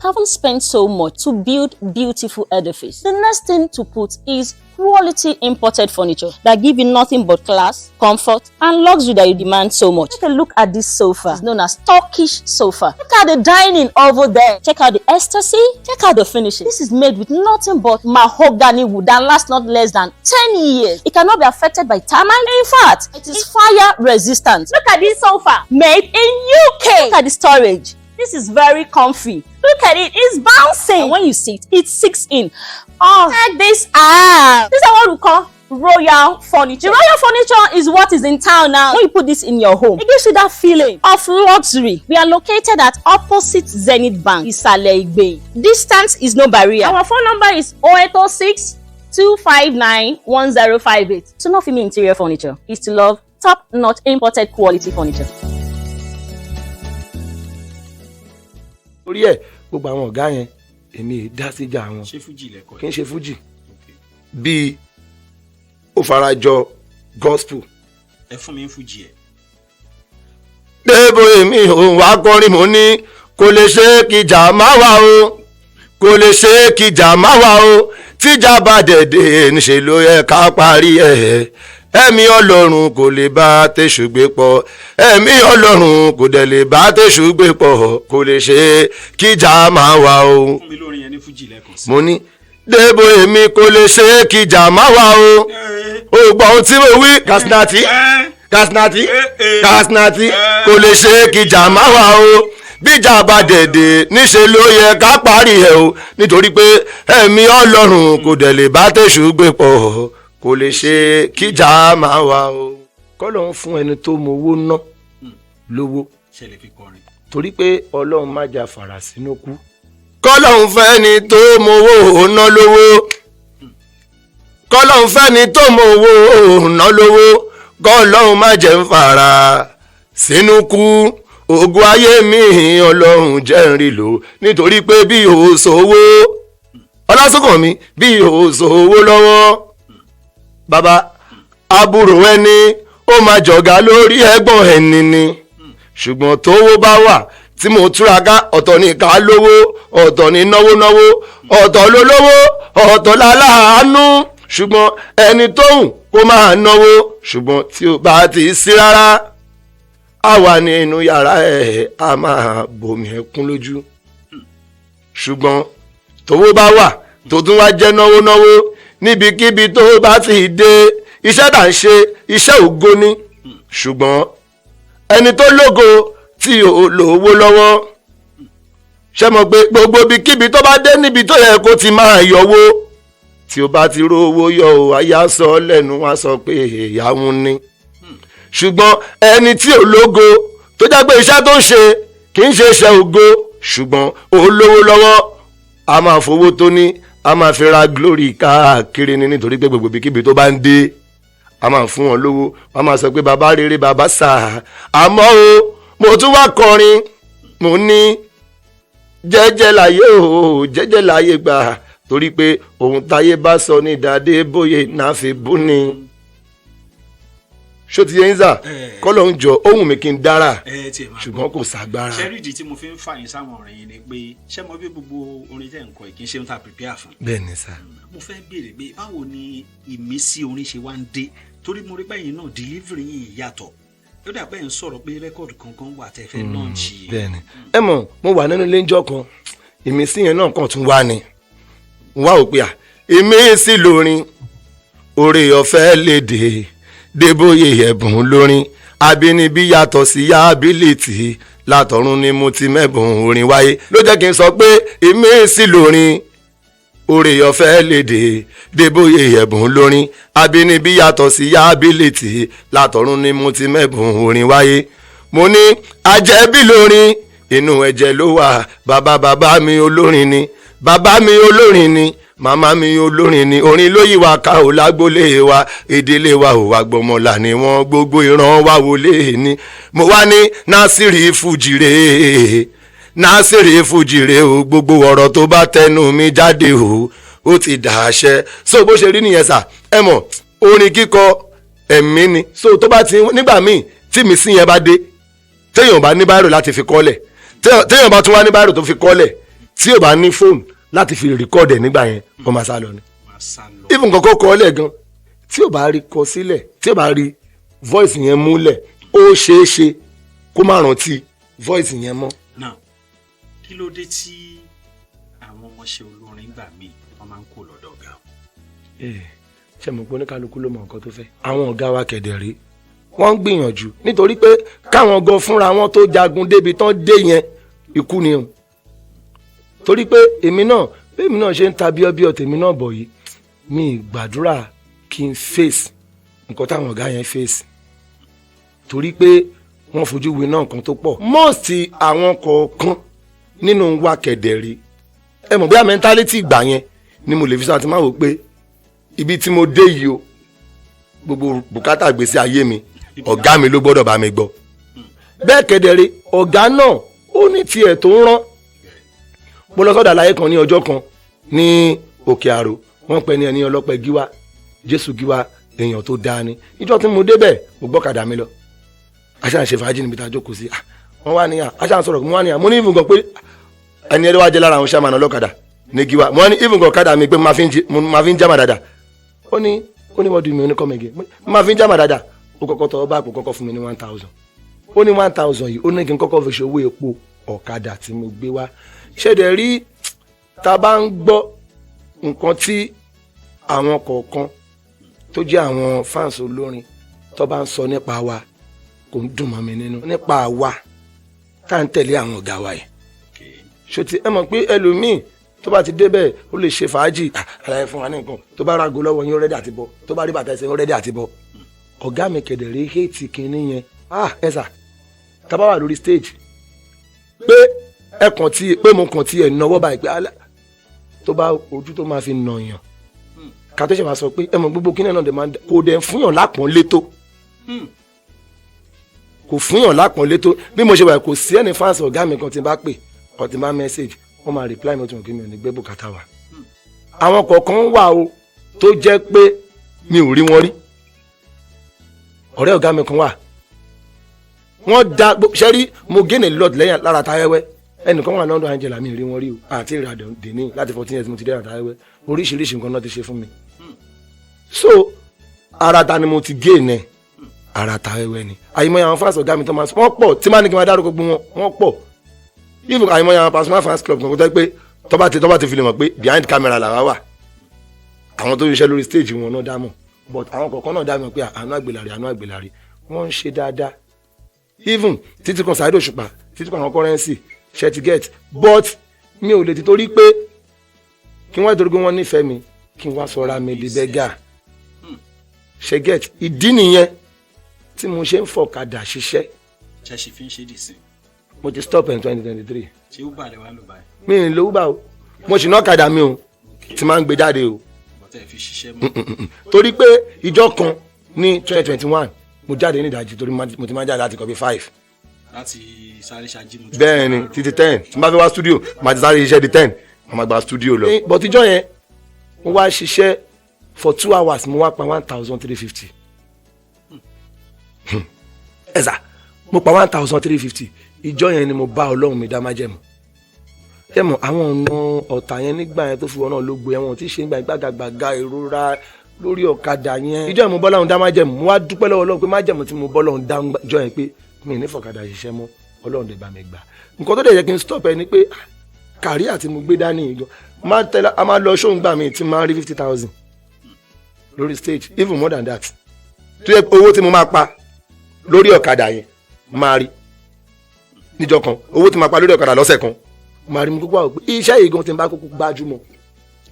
Having spent so much to build beautiful edifice, the next thing to put is Quality imported furniture that give you nothing but class, comfort, and luxury that you demand so much. Take a look at this sofa. It's known as Turkish sofa. Look at the dining over there. Check out the ecstasy. Check out the finishing. This is made with nothing but mahogany wood that lasts not less than 10 years. It cannot be affected by termite. In fact, it is fire resistant. Look at this sofa made in UK. Look at the storage. This is very comfy. Look at it, it's bouncing. And when you sit, it sinks in. Oh, check this out. This is what we call royal furniture. The royal furniture is what is in town now. When you put this in your home, it gives you that feeling of luxury. We are located at opposite Zenith Bank, Isale Igbe. Distance is no barrier. Our phone number is 0806 259 1058. Sunofimi Interior Furniture is to love top-notch imported quality furniture. Orí ẹ̀ gbogbo àwọn ọ̀gá yẹn, èmi ì dá síjà wọn. Ṣé fújì lẹ́kọ̀ọ́? Kì í ṣe fújì, bíi ó farajọ gospel. Ẹ fún mi ń fújì ẹ. Débò èmi òun wá kọrin, mo ní kò lè ṣe kíjà má wà o, kò lè ṣe kíjà má wà o, tíjà bá dẹ̀dẹ̀ níṣẹ́ ló yẹ ká parí ẹ̀. Ẹ̀mí Ọlọ́run kò lè bá tẹ̀sù gbé pọ̀, ẹ̀mí Ọlọ́run kò dẹ̀ lè bá tẹ̀sù gbé pọ̀, kò lè ṣe kíjà má wà o. Fún mi lórin yẹn ní fújì lẹ́ẹ̀kan sí. Mo ní débò èmi kò lè ṣe kíjà má wà o. O gbọ́ ohun tí mo wí, Kasinati, Kasinati, Kasinati, kò lè ṣe kíjà má wà o, bíjà bá dẹ̀dẹ̀ níṣẹ́ ló yẹ ká parí ẹ̀ o, nítorí pé ẹ̀mí Ọlọ́run kò dẹ̀ lè bá tẹ̀sù gbé pọ̀, kò lè ṣe kíjà máa wà o. Kọ́lọ̀ ń fún ẹni tó mọ owó ná lówó. Ṣe lè fi kọrin? Torí pé Ọlọ́run má jà fàrà sínú kú. Kọ́lọ̀ ń fẹ́ ẹni tó mọ owó ná lówó. Kọ́lọ̀ ń fẹ́ ẹni tó mọ owó ná lówó. Kọ́lọ́run má jẹ́ ń fàrà sínú kú. Ògùn ayé mi Ọlọ́run jẹ́ ń rí lò, nítorí pé bí o sòwò Ọlásùnkànmí, bí o sòwò lọ́wọ́ bàbá àbúrò ẹni ó máa jọ̀gá lórí ẹ̀gbọ́n ẹni ni. Ṣùgbọ́n tówó bá wà tí mo túraká, ọ̀tọ̀ ní ká lówó, ọ̀tọ̀ ní náwó náwó, ọ̀tọ̀ ló lówó, ọ̀tọ̀ láláàánú. Ṣùgbọ́n ẹni tóhùn kó máa náwó, ṣùgbọ́n tí ó bá ti sí rárá, á wà nínú yàrá ẹ̀, á máa bomi ẹkún lójú. Ṣùgbọ́n tówó bá wà tó tún wá jẹ́ náwó náwó, níbikíbi tó bá ti dé, iṣẹ́ tà ń ṣe iṣẹ́ ògo ni. Ṣùgbọ́n ẹni tó lógo tí ò lówó lọ́wọ́, ṣe mọ̀ pé gbogbo ibikíbi tó bá dé níbi tó yẹ kó ti máa yọwó, tí ó bá ti rówó yọ ò, àyà sọ lẹ́nu wá sọ pé ìyàwó ni. Ṣùgbọ́n ẹni tí ò lógo tó jẹ́ pé iṣẹ́ tó ń ṣe kì í ṣe iṣẹ́ ògo, ṣùgbọ́n ó lówó lọ́wọ́, a máa fowó tó ní a máa fi ra glory káàkiri ni, nítorí pé gbogbo ibikíbi tó bá ń dé, a máa fún wọn lówó, wọn máa sọ pé bàbá rere, bàbá sà. Àmọ́ o, mo tún wá kọrin, mo ní jẹ́jẹ́ láyé o, jẹ́jẹ́ láyé gbà, torí pé ohun táyé bá sọ ní dàdé bóyè náà fi bú ni. Ṣó ti yẹ ń sà? Kọ́lọ̀ ń jọ ohun mi kí n dára, ṣùgbọ́n kò ságbára. Ṣé rí ìdí tí mo fi ń fà yín sáwọn ọ̀rẹ́ yín ni pé ṣé mo bí gbogbo orin tẹ̀ ń kọ yìí kì í ṣe ń ta prepare fún. Bẹ́ẹ̀ ni sà. Mo fẹ́ béèrè pé báwo ni ìmísí orin ṣe wá ń dé, torí mo rí pé ẹ̀yin náà delivery yín yàtọ̀, ó dà pé ẹ̀ ń sọ̀rọ̀ pé rẹ́kọ̀dù kankan wà tẹ́ fẹ́ launch. Bẹ́ẹ̀ ni, ẹ mọ̀, mo wà nínú ilé ńjọ́ kan, ìmísí yẹn náà kàn tún wá ni wá ò pé à ìmísí lórin oore ọ̀fẹ́ lédè Débóyè ẹ̀bùn lórin abínibí yàtọ̀ sí ability, látọ̀run ni mo ti mẹ́bùn orin wáyé, ló jẹ́ kí n sọ pé ìmísí lórin oore ọ̀fẹ́ lédè Débóyè ẹ̀bùn lórin abínibí yàtọ̀ sí ability, látọ̀run ni mo ti mẹ́bùn orin wáyé. Mo ní ajẹ́bí lórin, inú ẹ̀jẹ̀ ló wà, bàbá bàbá mi olórin ni, bàbá mi olórin ni, màmá mi olórin ni, orin ló yí wa ká ò lágbólé wa, ìdílé wa ò wá gbọmọlà ni wọn, gbogbo ìran wa wọlé ni. Mo wá ní Násìrì Fújìrè, Násìrì Fújìrè o, gbogbo ọ̀rọ̀ tó bá tẹnu mi jáde o, ó ti dàṣẹ. So bó ṣe rí nìyẹn sà. Ẹ mọ̀, orin kíkọ ẹ̀mí ni, so tó bá ti nígbà míì tí mi sí yẹn bá dé, téèyàn bá ní báírò láti fi kọ́lẹ̀, téèyàn bá tún wá ní báírò tó fi kọ́lẹ̀, tí ò bá ní fóònù láti fi rìkọ́ọ̀dù ẹ̀ nígbà yẹn, wọ́n máa sá lọ ni. Sá lọ. Even kọ́kọ́ kọ́ ọ́lẹ̀ gan, tí ò bá rí kọ sílẹ̀, tí ò bá rí voice yẹn múlẹ̀, ó ṣeé ṣe kó má rántí voice yẹn mọ́. Now, kí ló dé tí àwọn ọmọọṣẹ́ olórin gbà míì wọ́n máa ń kó lọ́dọ̀ ọ̀gá? Ṣe mọ̀ pé oníkálukú ló mọ nǹkan tó fẹ́. Àwọn ọ̀gá wa kẹ̀dẹ̀ rí, wọ́n ń gbìyànjú, nítorí pé káwọn gan fúnra wọn tó jagun débi tán dé yẹn, ikú ni o. Torí pé èmi náà, bẹ́ẹ̀mi náà ṣe ń ta bíọ́bíọ́ tèmi náà bọ̀ yìí, mi ì gbàdúrà kí n face nǹkan táwọn ọ̀gá yẹn face, torí pé wọ́n fojú winá nǹkan tó pọ̀. Most àwọn kọ̀ọ̀kan nínú wa kẹ̀dẹ̀ rí, ẹ mọ̀ bóyá mentality ìgbà yẹn ni mo lè fi sọ àti máa wò pé ibi tí mo dé yìí o, gbogbo bùkátà gbèsè ayé mi, ọ̀gá mi ló gbọ́dọ̀ bá mi gbọ́. Bẹ́ẹ̀ kẹ̀dẹ̀rẹ̀, ọ̀gá náà ó ní tiẹ̀ tó ń rán. Mo lọ sọ́dọ̀ àlàyé kan ní ọjọ́ kan ní Òkè Àrò, wọ́n pẹ́ ní ẹni ọlọ́pẹ́ gíwá, Jésù gíwá, èèyàn tó dáa ni. Ìjọ tí mo débẹ̀, mo gbọ́kadà mi lọ, aṣáà ń ṣe fàájì níbi tá a jókòó sí. Wọ́n wá níyà, aṣáà ń sọ̀rọ̀, mo wá níyà, mo ní ìfúngàn pé ẹni ẹni wá jẹ́ lára àwọn sàmànà ọlọ́kadà ní gíwá. Mo wá ní ìfúngàn ọ̀kadà mi pé mo máa fi ń jámà dáadáa. Ó ní wọ́n dùn mí, ó ní come again, mo máa fi ń jámà dáadáa. Ó kọ́kọ́ tọwọ́ bá àpò, kọ́kọ́ fún mi ní 1,000. Ó ní 1,000 yìí, ó ní kí n kọ́kọ́ fi ṣe owó epo ọ̀kadà tí mo gbé wá. Ṣẹ̀dẹ̀ rí, tá a bá ń gbọ́ nǹkan tí àwọn kọ̀ọ̀kan tó jẹ́ àwọn fans olórin tó bá ń sọ nípa wa, kò ń dùn mọ́ mi nínú nípa wa tá à ń tẹ̀lé àwọn ọ̀gá wa yìí. Ṣòtì ẹ mọ̀ pé ẹlòmíì tó bá ti débẹ̀, ó lè ṣe fàájì, àlàyé fún wa ní nǹkan tó bá rágo lọ́wọ́ yín, ó ready àti bọ́. Tó bá rí bàtà ẹsẹ̀, ó ready àti bọ́. Ọ̀gá mi kẹ̀dẹ̀ rí, hate kínní yẹn. Ah, ẹ sà, tá bá wà lórí stage, pé ẹ kàn tí pé mo kàn tí ẹ náwó báyìí pé tó bá ojú tó máa fi nàyàn ká tó ṣe máa sọ pé ẹ mọ̀ gbogbo kínní náà dẹ̀ máa kò dẹ̀ fúnyàn lápọ̀nlé tó, kò fúnyàn lápọ̀nlé tó. Bí mo ṣe wà, kò sí ẹni fans ọ̀gá mi kan tí n bá pè or tí n bá message, wọ́n máa reply mi, ó ti mọ̀ kí mi ò ní gbé bùkátà wa. Àwọn kọ̀ọ̀kan wà o tó jẹ́ pé mi ò rí wọn rí. Ọ̀rẹ́ ọ̀gá mi kan wà, wọ́n da ṣẹ́rí, mo gain a lot lẹ́yìn lára Táyẹ́wẹ́. Ẹnìkan wà London, Angela, mi ò rí wọn rí o àti ìrìnàjò dèní láti 14 years mo ti dé Táyẹ́wẹ́. Oríṣiríṣi nǹkan náà ti ṣe fún mi. So ara ta ni mo ti gain ẹ̀? Ara Táyẹ́wẹ́ ni. Àyìnbó àwọn fans ọ̀gá mi tó máa wọ́n pọ̀ tí máa ní kí n máa dárúkọ gbogbo wọn, wọ́n pọ̀. Even àyìnbó àwọn Pasuma fans club kan tó jẹ́ pé tọ́ba ti fi lè mọ̀ pé behind camera làwa wà, àwọn tó ń ṣiṣẹ́ lórí stage wọn náà dá mọ̀, but àwọn kọ̀ọ̀kan náà dá mọ̀ pé àánú àgbèlàrí, àánú àgbèlàrí, wọ́n ń ṣe dáadáa, even títí kan Saheed Òṣùpá, títí kan àwọn Currency, ṣe ti get. But mi ò lè ti torí pé kí wọ́n torí pé wọ́n nífẹ̀ẹ́ mi, kí n wá sọra mi di beggar, ṣe get? Ìdí nìyẹn tí mo ṣe ń fọ̀kadà ṣiṣẹ́. Ṣe ṣì fi ń ṣe dìsín? Mo ti stop in 2023. Ṣé Uber lẹ wá lò báyìí? Mi ì lo Uber o. Mo sì ná ọ̀kadà mi o tí máa ń gbé jáde o. Bọ́tẹ́ fi ṣiṣẹ́ mọ́. Torí pé ìjọ kan ní 2021, mo jáde ní ìdajì, torí mo ti máa ń jáde láti kọ́ bí 5. Láti sáré ṣáájú mo. Bẹ́ẹ̀ ni, títí 10 tí n bá fẹ́ wá studio, màá ti sáré iṣẹ́ di 10, màá máa gba studio lọ. But ìjọ yẹn, mo wá ṣiṣẹ́ for 2 hours, mo wá pa 1,350. Ẹ sà, mo pa 1,350. Ìjọ yẹn ni mo bá Ọlọ́run mi dá májẹ̀mú. Tẹ́mọ̀ àwọn ọ̀nà ọ̀tà yẹn nígbà yẹn tó fi wọn náà ló gbé ẹ̀wọ̀n tí ṣe ń gbà gbàgàgbàgà ìrora lórí ọ̀kadà yẹn. Ìjọ yẹn mo bọ́ láwọn dá májẹ̀mú. Mo wá dúpẹ́ lọ́wọ́ Ọlọ́run pé májẹ̀mú tí mo bọ́ lọ́hùn dá jọ yẹn pé mi ní fọ̀kadà ṣiṣẹ́ mọ́, Ọlọ́run dẹ̀ bá mi gbà. Nǹkan tó dẹ̀ yẹ kí n stop ẹ ni pé career tí mo gbé dání yìí gan, máa tẹ́lẹ̀ a máa lọ ṣóun gbà mí tí máa rí 50,000 lórí stage, even more than that, tó yẹ owó tí mo máa pa lórí ọ̀kadà yẹn máa rí níjọ́ kan, owó tí mo máa pa lórí ọ̀kadà lọ́sẹ̀ kan máa rí. Mo kúkú wà pé iṣẹ́ yìí gan, tí n bá kúkú gbájúmọ̀,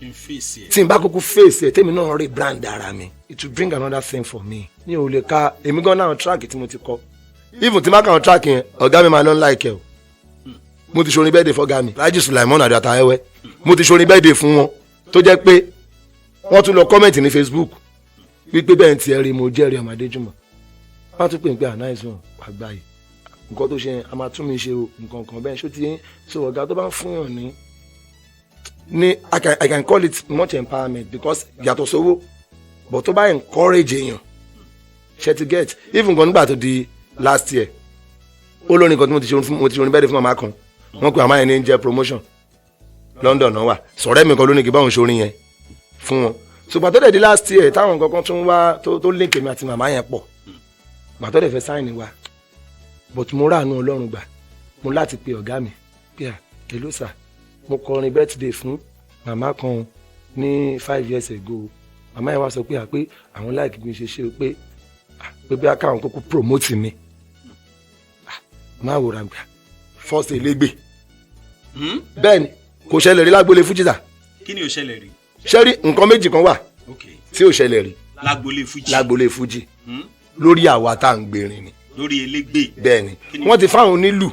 Kí n fèsì ẹ̀. tí n bá kúkú face ẹ̀, tèmi náà rí brand ara mi, it will bring another thing for me. Mi ò lè ka èmi gan náà track tí mo ti kọ. Even tí n bá kà àwọn track yẹn, ọ̀gá mi máa lọ like ẹ o. Mo ti ṣorin birthday fọ́gá mi, Alhaji Sulaimon Àdàtà ẹwẹ́. Mo ti ṣorin birthday fún wọn tó jẹ́ pé wọ́n tún lọ comment ní Facebook wípé bẹ́ẹ̀ ń tiẹ̀ rí, mo jẹ́rìí ọmọdé jùmọ̀. Wọ́n tún pè ń pé àná ìsùn àgbà yìí, nǹkan tó ṣe yẹn, a máa tún mi ṣe o, nǹkan kan bẹ́ẹ̀. Ṣó ti yín? So ọ̀gá tó bá ń fún yàn ní I can call it much empowerment, because yàtọ̀ sówó, but tó bá encourage èèyàn, ṣe ti get? Even gan nígbà tó di last year, ó lórí nǹkan tí mo ti ṣe fún, mo ti ṣe orin birthday fún màmá kan, wọ́n pe màmá yẹn ní jẹ́ promotion, London náà wà. Sọ̀rẹ́ mi kan ló ní kí báwọn ṣe orin yẹn fún wọn. Ṣùgbọ́n tó dẹ̀ di last year, táwọn nǹkan kan tún wá tó link èmi àti màmá yẹn pọ̀, gbà tó dẹ̀ fẹ́ sign wa, but mo ráàánú Ọlọ́run gbà, mo láti pe ọ̀gá mi pé, "À, hello sir, mo kọrin birthday fún màmá kan ní 5 years ago. Màmá yẹn wá sọ pé à, pé àwọn like bí mi ṣe ṣe o, pé à, pé bí akáwọn kúkú promote mi." Ah, máa wòrán gbà first elégbè. Bẹ́ẹ̀ ni, kò ṣẹlẹ̀ rí lágbólé fújì sà. Kí ni ó ṣẹlẹ̀ rí? Ṣé rí nǹkan méjì kan wà tí ò ṣẹlẹ̀ rí Lágbolé fújì. lágbolé fújì, lórí àwa tá à ń gbèrin ni. Lórí elégbè. Bẹ́ẹ̀ ni. Kí ni- Wọ́n ti fáwọn onílù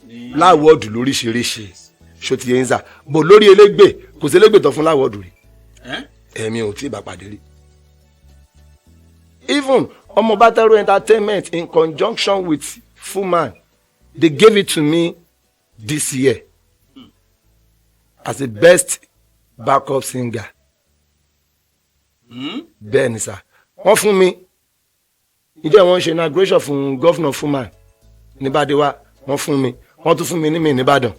ní l'award lóríṣiríṣi, ṣó ti yẹn sà? Bò lórí elégbè, kò sí elégbè tán fún l'award rí. Ẹ́? Ẹ̀mí ò tí ì bá pàdé rí. Even Ọmọ Bátẹ́rù Entertainment in conjunction with Fuman, they gave it to me this year as the best backup singer. Bẹ́ẹ̀ ni sà, wọ́n fún mi. Ìjẹ́ wọ́n ṣe inauguration fún governor Fuman níbàdíwá, wọ́n fún mi. Wọ́n tún fún mi ní mi nìbàdàn.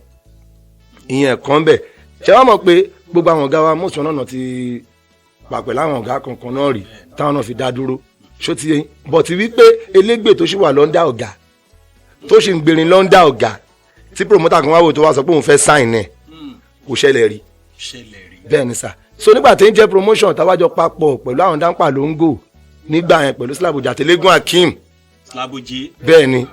Ìyẹn kan bẹ̀. Ṣé wọ́n mọ̀ pé gbogbo àwọn ọ̀gá wa, mọ̀sán náà ti pàpẹ́ láwọn ọ̀gá kankan náà rí táwọn náà fi dá dúró, ṣó ti yẹn? But wípé elégbè tó ṣì wà l'under ọ̀gá, tó ṣì ń gbèrin l'under ọ̀gá, tí promoter kan wá wò tó wá sọ pé òun fẹ́ sign ẹ̀, kò ṣẹlẹ̀ rí. Ṣẹlẹ̀ rí. Bẹ́ẹ̀ ni sà. So nígbà tí ń jẹ́ promotion, táwájọ papọ̀ pẹ̀lú àwọn dáńpà ló ń gò nígbà yẹn, pẹ̀lú Slaboji àtẹlẹ́gùn Akeem. Slaboji. Bẹ́ẹ̀ ni,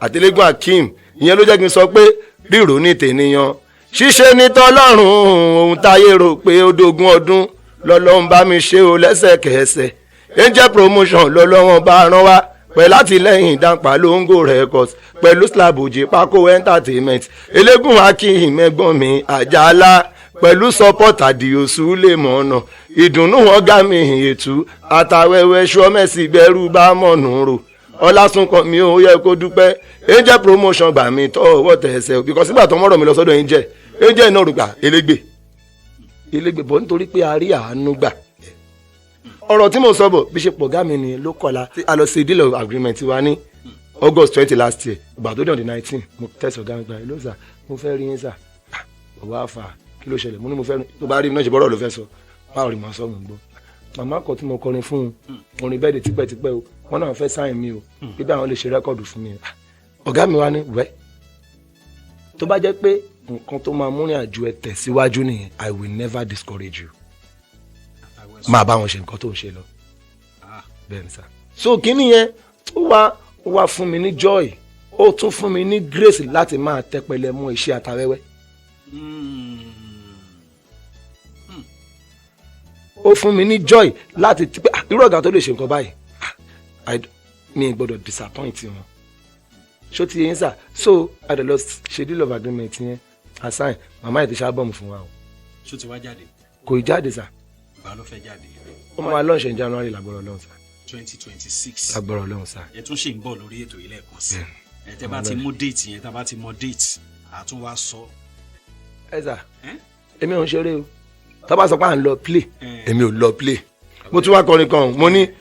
àtẹlẹ́gùn Akeem. Ìyẹn ló jẹ́ kí n sọ pé ríro ní tènìyàn, ṣíṣe ní tọ́lọ́run. Ohun táyé rò pé ó dógún ọdún, lọ́lọ́run bá mi ṣe o lẹ́sẹ̀kẹsẹ̀. Angel Promotion lọ́lọ́wọ́n bá rán wá pẹ̀lú àtìlẹ́yìn Dáńpà Lóńgò Records, pẹ̀lú Slaboji, Paco Entertainment, Elégùn Akeem, ẹ̀gbọ́n mi Àjàlá, pẹ̀lú support Àdìo Sulemọ̀nà, ìdùnnú ọ̀gá mi ètú àtàwẹ̀wẹ̀ sọ́mẹ́sì bẹ̀rù bá mọ̀nù rò, ọlásùnkàn mi ò yẹ kó dúpẹ́. Angel Promotion gbà mí tọwọ́ tẹ̀sẹ̀, because nígbà tó mọ̀rọ̀ mi lọ sọ́dọ̀ Angel, Angel náà rògbà elégbè elégbè bọ́, nítorí pé a rí àánú gbà. Ọ̀rọ̀ tí mo sọ bọ̀, bí ṣe pọ̀ gá mi ni ló kọ́la tí a lọ ṣe deal of agreement wa ní August 20 last year. Ìgbà tó dé on the 19, mo tẹ̀sán ọ̀gá mi gbà, "Hello sir, mo fẹ́ rí yín sir." "Ah, bàbá àfà, kí ló ṣẹlẹ̀?" Mo ní mo fẹ́ rí. Tó bá rí mi náà, ṣe bọ́rọ̀ ló fẹ́ sọ, báwo rí màá sọ? Mò ń gbọ́. Màmá kan tí mo kọrin fún un orin bẹ́ẹ̀ de tipẹ́tipẹ́ o, wọ́n náà fẹ́ sign mi o, pé bí àwọn lè ṣe record fún mi. Ah, ọ̀gá mi wá ní wẹ́, tó bá jẹ́ pé nǹkan tó máa múrin àjò ẹ tẹ̀síwájú nìyẹn, I will never discourage you, máa bá wọn ṣe nǹkan tó ń ṣe lọ. Bẹ́ẹ̀ ni sá. So kínní yẹn ó wá fún mi ní joy, ó tún fún mi ní grace láti máa tẹpẹlẹ mọ́ iṣẹ́ atawẹ́wẹ́. Ó fún mi ní joy láti ti pé, ah, irú ọ̀gá tó lè ṣe nǹkan báyìí, ah, mi gbọ́dọ̀ disappoint wọn. Ṣó ti yẹn sà? So a dẹ̀ lọ ṣe deal of agreement yẹn, assign màmá yìí ti ṣe album fún wa o. Ṣó ti wá jáde? Kò ì jáde sà. Ìgbà ló fẹ́ jáde? Ó máa launch in January, lágbọ́rọ̀ Ọlọ́run sà. 2026. Lágbọ́rọ̀ Ọlọ́run sà. Ẹ tún ṣì ń bọ̀ lórí ètò yìí lẹ́ẹ̀kan sí ẹ. Tẹ́ bá ti mú date yẹn, tá bá ti mọ date, àtún wá sọ. Ẹ sà. Ẹ́? Èmi ò ń ṣeré o. Tó bá sọ pé à ń lọ play, Eh. èmi ò lọ play. Mo tún wá kọrin kan, mo ní, Eh.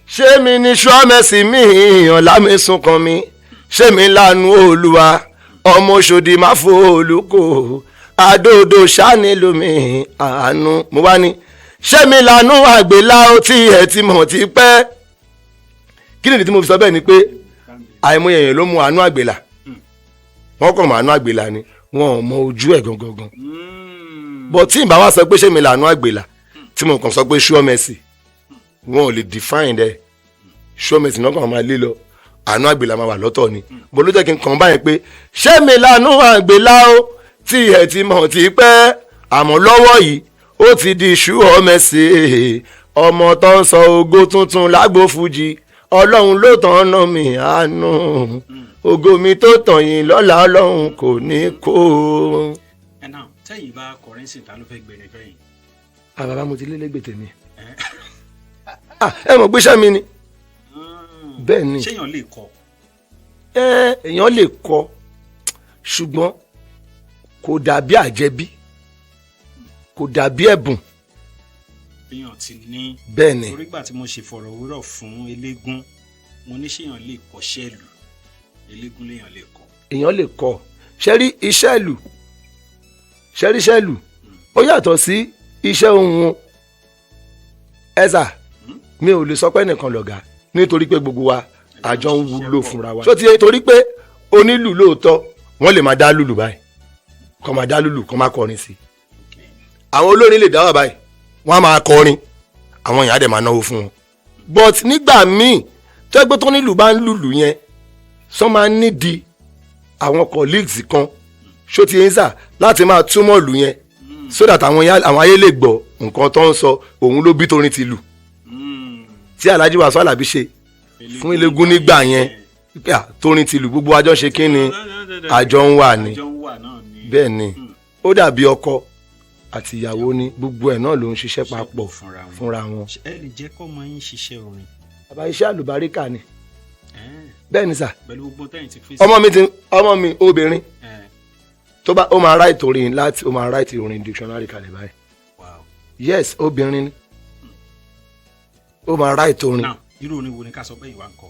ṣé mi ní sọ́mẹ́sì mi ọ̀làmísùn kan mi, ṣé mi lanu Olúwa, ọmọ Òṣòdì má fò olùkọ́ àdòdò ṣáni lómi àánú. Mo wá ní, ṣé mi lanu àgbélá ó tí ẹ ti mọ̀ ti pẹ́. Kí nìdí tí mo fi sọ bẹ́ẹ̀ ni pé àìmọye èèyàn ló mu àánú àgbélà, wọ́n kàn mọ àánú àgbélà ni, wọn ò mọ ojú ẹ̀ gangan gan. But tí ìbá wa sọ pé ṣé mi lànà àgbèlà, tí mo kàn sọ pé sure mercy, wọn ò lè define dẹ. Sure mercy náà kàn máa lé lọ, àánú àgbèlà máa wà lọ́tọ̀ ni. Bó ló jẹ́ kí n kàn báyìí pé ṣé mi lànà àgbèlà ó tí ẹ ti mọ̀ ti pẹ́, àmọ́ lọ́wọ́ yìí ó ti di sure mercy, ọmọ tó ń sọ ògo tuntun lágbo fújì. Ọlọ́run ló tàn ọ́nà mi, àánú ògo mi tó tàn yín lọ́la, Ọlọ́run kò ní kó. Ẹ náà, tẹ́yìn bá kọrin sí, ta ló fẹ́ gbẹ̀rẹ̀ fẹ́yìn? Ah, bàbá, mo ti lélẹ́gbẹ̀ẹ́ tèmi. Ah, ẹ mọ̀ pé iṣẹ́ mi ni. Bẹ́ẹ̀ ni. Ṣéyàn lè kọ? Ẹ, èèyàn lè kọ, ṣùgbọ́n kò dàbí àjẹbí, kò dàbí ẹ̀bùn. Téèyàn ti ní. Bẹ́ẹ̀ ni. Torí gbà tí mo ṣe fọ̀rọ̀wérọ̀ fún eléégún, mo ní ṣéyàn lè kọ́ṣẹ́ lù, eléégún léèyàn lè kọ́. Èèyàn lè kọ. Ṣe rí iṣẹ́ ìlù, ṣe rí iṣẹ́ ìlù, ó yàtọ̀ sí iṣẹ́ ohun o. Ẹ sà, mi ò lè sọ pé ẹnìkan lọ̀gá, nítorí pé gbogbo wa àjọ ń wúlò fúnra wa. Ṣó ti yé? Torí pé onílù lóòótọ́, wọ́n lè máa dá lùlù báyìí, kọ́ máa dá lùlù, kọ́ máa kọrin sí i. Àwọn olórin lè dá wà báyìí, wọ́n á máa kọrin, àwọn èèyàn á dẹ̀ máa náwó fún wọn. But nígbà míì tó ẹgbẹ́ tó nílù bá ń lùlù yẹn, sọ máa ń nídìí àwọn colleagues kan, ṣó ti yé sà, láti máa túmọ̀ lù yẹn so that àwọn ayé lè gbọ́ nǹkan tó ń sọ. Òun ló bí torin ti lù tí Alhaji Wasiu Alabi ṣe fún Eléégún nígbà yẹn pé à, torin ti lù, gbogbo àjọ ṣe kí ni, àjọ ń wà ní. Àjọ ń wà náà ni. Bẹ́ẹ̀ ni, ó dàbí ọkọ àti ìyàwó ní, gbogbo ẹ̀ náà ló ń ṣiṣẹ́ papọ̀ fúnra wọn. Fúnra wọn. Ẹ lè jẹ́ kọ́mọ yín ṣiṣẹ́ orin? Bàbá, iṣẹ́ àlùbáríkà ni. Bẹ́ẹ̀ ni sà. Pẹ̀lú gbogbo tẹ́yìn ti fèsì. Ọmọ mi obìnrin, tó bá ó máa write orin láti, ó máa write orin dictionary kalẹ̀ báyìí. Yes, obìnrin ni, ó máa write orin. Now, irú orin wo ni ká sọ pé ìwà ń kọ?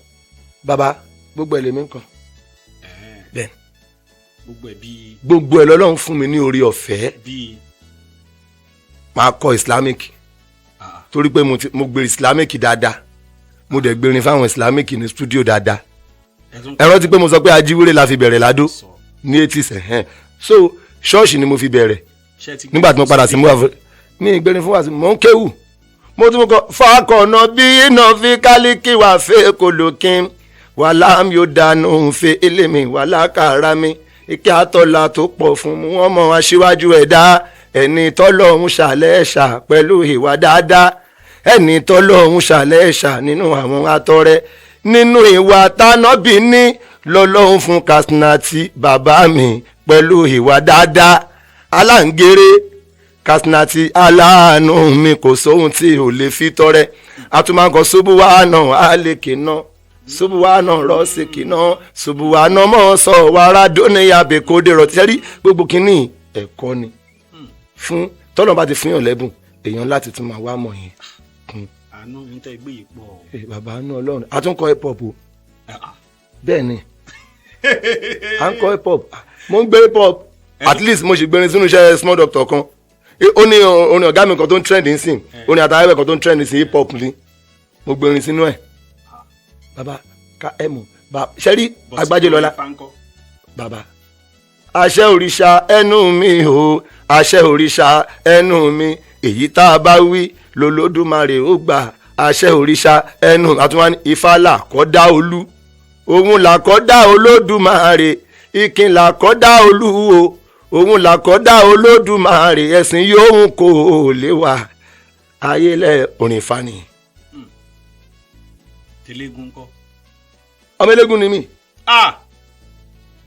Bàbá, gbogbo ẹ̀ lèmi ń kọ. Bẹ́ẹ̀. Gbogbo ẹ̀ bíi? Gbogbo ẹ̀ lọ́lọ́run fún mi ní orí ọ̀fẹ́. Bíi? Máa kọ Islamic, torí pé mo gbé Islamic dáadáa, mo dẹ̀ gbérin fáwọn Islamic ní studio dáadáa. Ẹ tún Ẹ rántí pé mo sọ pé ajíwèrè la fi bẹ̀rẹ̀ ládó sọ. ní 80s, ẹ̀hẹ́n. So ṣọ́ọ̀ṣì ni mo fi bẹ̀rẹ̀. Ṣé ti Nígbà tí mo padà sí mú àfẹ ní ìgbérin fún wàásù, mò ń kéwù, mo tún kọ fàkọ̀nà bí iná fi kálíkì wà fẹ́ kòlókín wàhálà mi ò dànù fẹ́ elémi wàhálà kàrà mi, ike àtọ́là tó pọ̀ fún mu wọ́n mọ aṣíwájú ẹ̀dá, ẹni tọ́lọ́hún ṣàlẹ̀ ẹ̀ṣà pẹ̀lú ìwà dáadáa, ẹni tọ́lọ́hún ṣàlẹ̀ ẹ̀ṣà nínú àwọn atọ́rẹ, nínú ìwà tánábì ní lọ́lọ́hún fún Kasinati bàbá mi pẹ̀lú ìwà dáadáa, aláǹgẹ̀rẹ̀ Kasinati aláàánú mi, kò sóhun tí ò lè fi tọrẹ. Àtúmọ̀kọ ṣubuwa náà àlèkè náà, ṣubuwa náà rọ́ọ̀sìkì náà, ṣubuwa náà mọ̀ sọ wàrà dóníyà bèkódé rọ̀ tíṣẹ́rí. Gbogbo kínní ẹ̀kọ́ ni fún tọ́lọ́ bá ti fún yàn lẹ́bùn, èèyàn láti tún máa wá mọ̀ yẹn kún. Àánú ń tẹ́ gbé yìí pọ̀. Eh, bàbá, àánú Ọlọ́run. A tún kọ hip hop o. Bẹ́ẹ̀ ni, à ń kọ hip hop. Mo ń gbé hip hop, at least mo sì gbérin sínú iṣẹ́ Small Doctor kan. Ó ní orin ọ̀gá mi kan tó ń trend nsìn, orin àtàwẹ̀ kan tó ń trend nsìn, hip hop ni mo gbérin sínú ẹ̀. Bàbá, ká ẹ mọ̀ bá ṣẹ́rí Agbájé Lọ́lá. Bàbá, àṣẹ òrìṣà ẹnu mi o, àṣẹ òrìṣà ẹnu mi, èyí tá a bá wí lolódùmarè ó gbà, àṣẹ òrìṣà ẹnu. Àtúwọ́n ní Ifá là kọ́ dá olú, òun là kọ́ dá Olódùmarè, ìkìn là kọ́ dá olúwo, òun là kọ́ dá Olódùmarè, ẹ̀sìn yòówù kò lè wà ayélẹ̀, orin fani. Tẹlẹgùn kọ́? Ọmọ eléégún ni mí.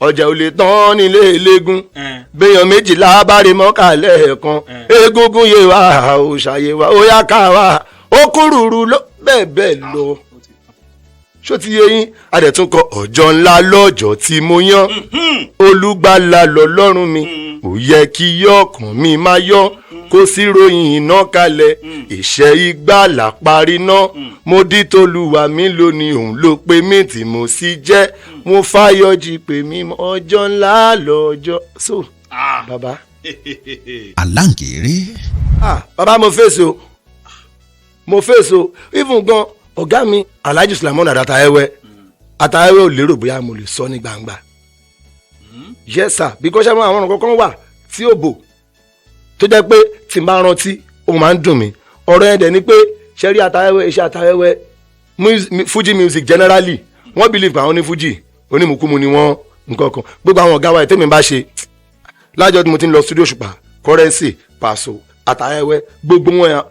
Ọjà ò lè tán nílé eléégún. Béèyàn 12 bá rí mọ́kàlẹ́ ẹ̀kan, eégún yé wa, òòṣà yé wa, ó yá ká wa, ó kúrúurú ló bẹ́ẹ̀ bẹ́ẹ̀ lọ. Ṣó ti yé yín? Adẹ̀tún kọ ọjọ́ ńlá lọ́jọ́ tí mo yán olùgbàlà lọ́lọ́run mi, ò yẹ kí yọkàn mi máa yọ, kó sí ròyìn iná kalẹ̀, ìṣẹ́ ìgbàlà parí ná, mo dí tolúwa mi lónìí, òun ló pe mí tí mo sì jẹ́, mo fàyọjì pè mí, ọjọ́ ńlá lọ́jọ́ so. Bàbá. Aláǹgẹ̀rẹ̀. Ah, bàbá, mo fèsì o, mo fèsì o. Even gan, ọ̀gá mi Alhaji Sulaimon Àtàwẹ́wẹ́, Àtàwẹ́wẹ́ ò lérò bóyá mo lè sọ ní gbangba. Yes sir, because ṣé àwọn ọ̀rọ̀ kankan wà tí ò bò, tó jẹ́ pé tí n bá rántí, ó máa ń dùn mí. Ọ̀rọ̀ yẹn dẹ̀ ni pé ṣẹ́rí Àtàwẹ́wẹ́, iṣẹ́ Àtàwẹ́wẹ́, Fuji music generally, wọ́n believe pé àwọn ní Fuji onímùkúmu ni wọ́n, nǹkan kan. Gbogbo àwọn ọ̀gá wa tẹ́mi bá ṣe lájọ́ tí mo ti ń lọ studio, Òṣùpá, Currency, Paso, Àtàwẹ́wẹ́, gbogbo wọn yẹn,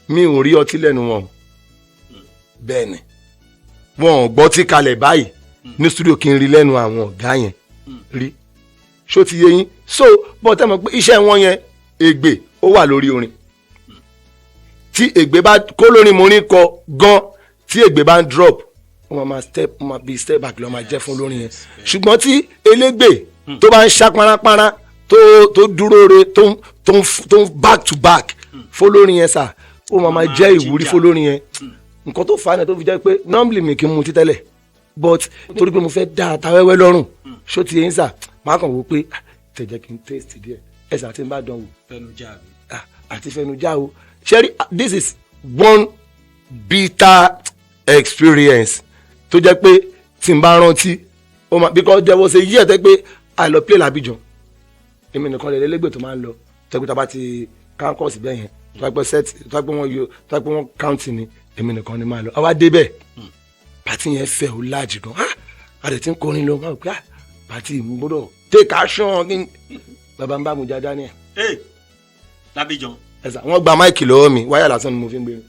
mi ò rí ọtí lẹ́nu wọn. Bẹ́ẹ̀ ni, wọn ò gbọ́ tí kalẹ̀ báyìí ní studio kí n rí lẹ́nu àwọn ọ̀gá yẹn rí. Ṣó ti yé yín? So bọ́ tẹ́ mọ̀ pé iṣẹ́ wọn yẹn, ègbè ó wà lórí orin. Tí ègbè bá kó lórin mo ní kọ gan, tí ègbè bá ń drop, wọ́n máa step, wọ́n máa bí step back lọ́ máa jẹ́ fún lórin yẹn. Ṣùgbọ́n tí elégbè tó bá ń ṣá parápárá, tó dúró re, tó ń back to back fọlórin yẹn sà, ó máa jẹ́ ìwúrí fọlórin yẹn. Nǹkan tó fà á náà tó fi jẹ́ pé normally mi kì í mu títẹ́lẹ̀, but torí pé mo fẹ́ dá Àtàwẹ́wẹ́ lọ́rùn, ṣó ti yẹn sà, máa kàn wò pé, ah, tẹ̀jẹ̀ kí n taste díẹ̀ ẹ̀ sà, tí n bá dán wò. Fẹnu já mi. Ah, àti fẹnujá o. Ṣẹ́rí, this is one Bitter experience tó jẹ́ pé tí n bá rántí ó máa, because there was a year tẹ́ pé I lọ play l'Abidjan. Èmi nìkan lè lẹ́lẹ́gbẹ̀ tó máa ń lọ, tẹ́gbẹ́ tá a bá ti campus bẹ́ẹ̀ yẹn, tó bá pẹ́ set, tó bá pẹ́ wọ́n yọ, tó bá pẹ́ wọ́n count ni, èmi nìkan ni máa lọ. Àwa débẹ̀, party yẹn fẹ̀, ó láàjì gan. Ah, a dẹ̀ ti ń kọrin lọ, máa rò pé, ah, party mo gbọ́dọ̀ take action kí n bàbá ń bá mu jájá ní ẹ̀. Ee, l'Abidjan? Ẹ̀sà, wọ́n gba mic lọ́wọ́ mi, wáyà lásán ni mo fi ń gbé mi.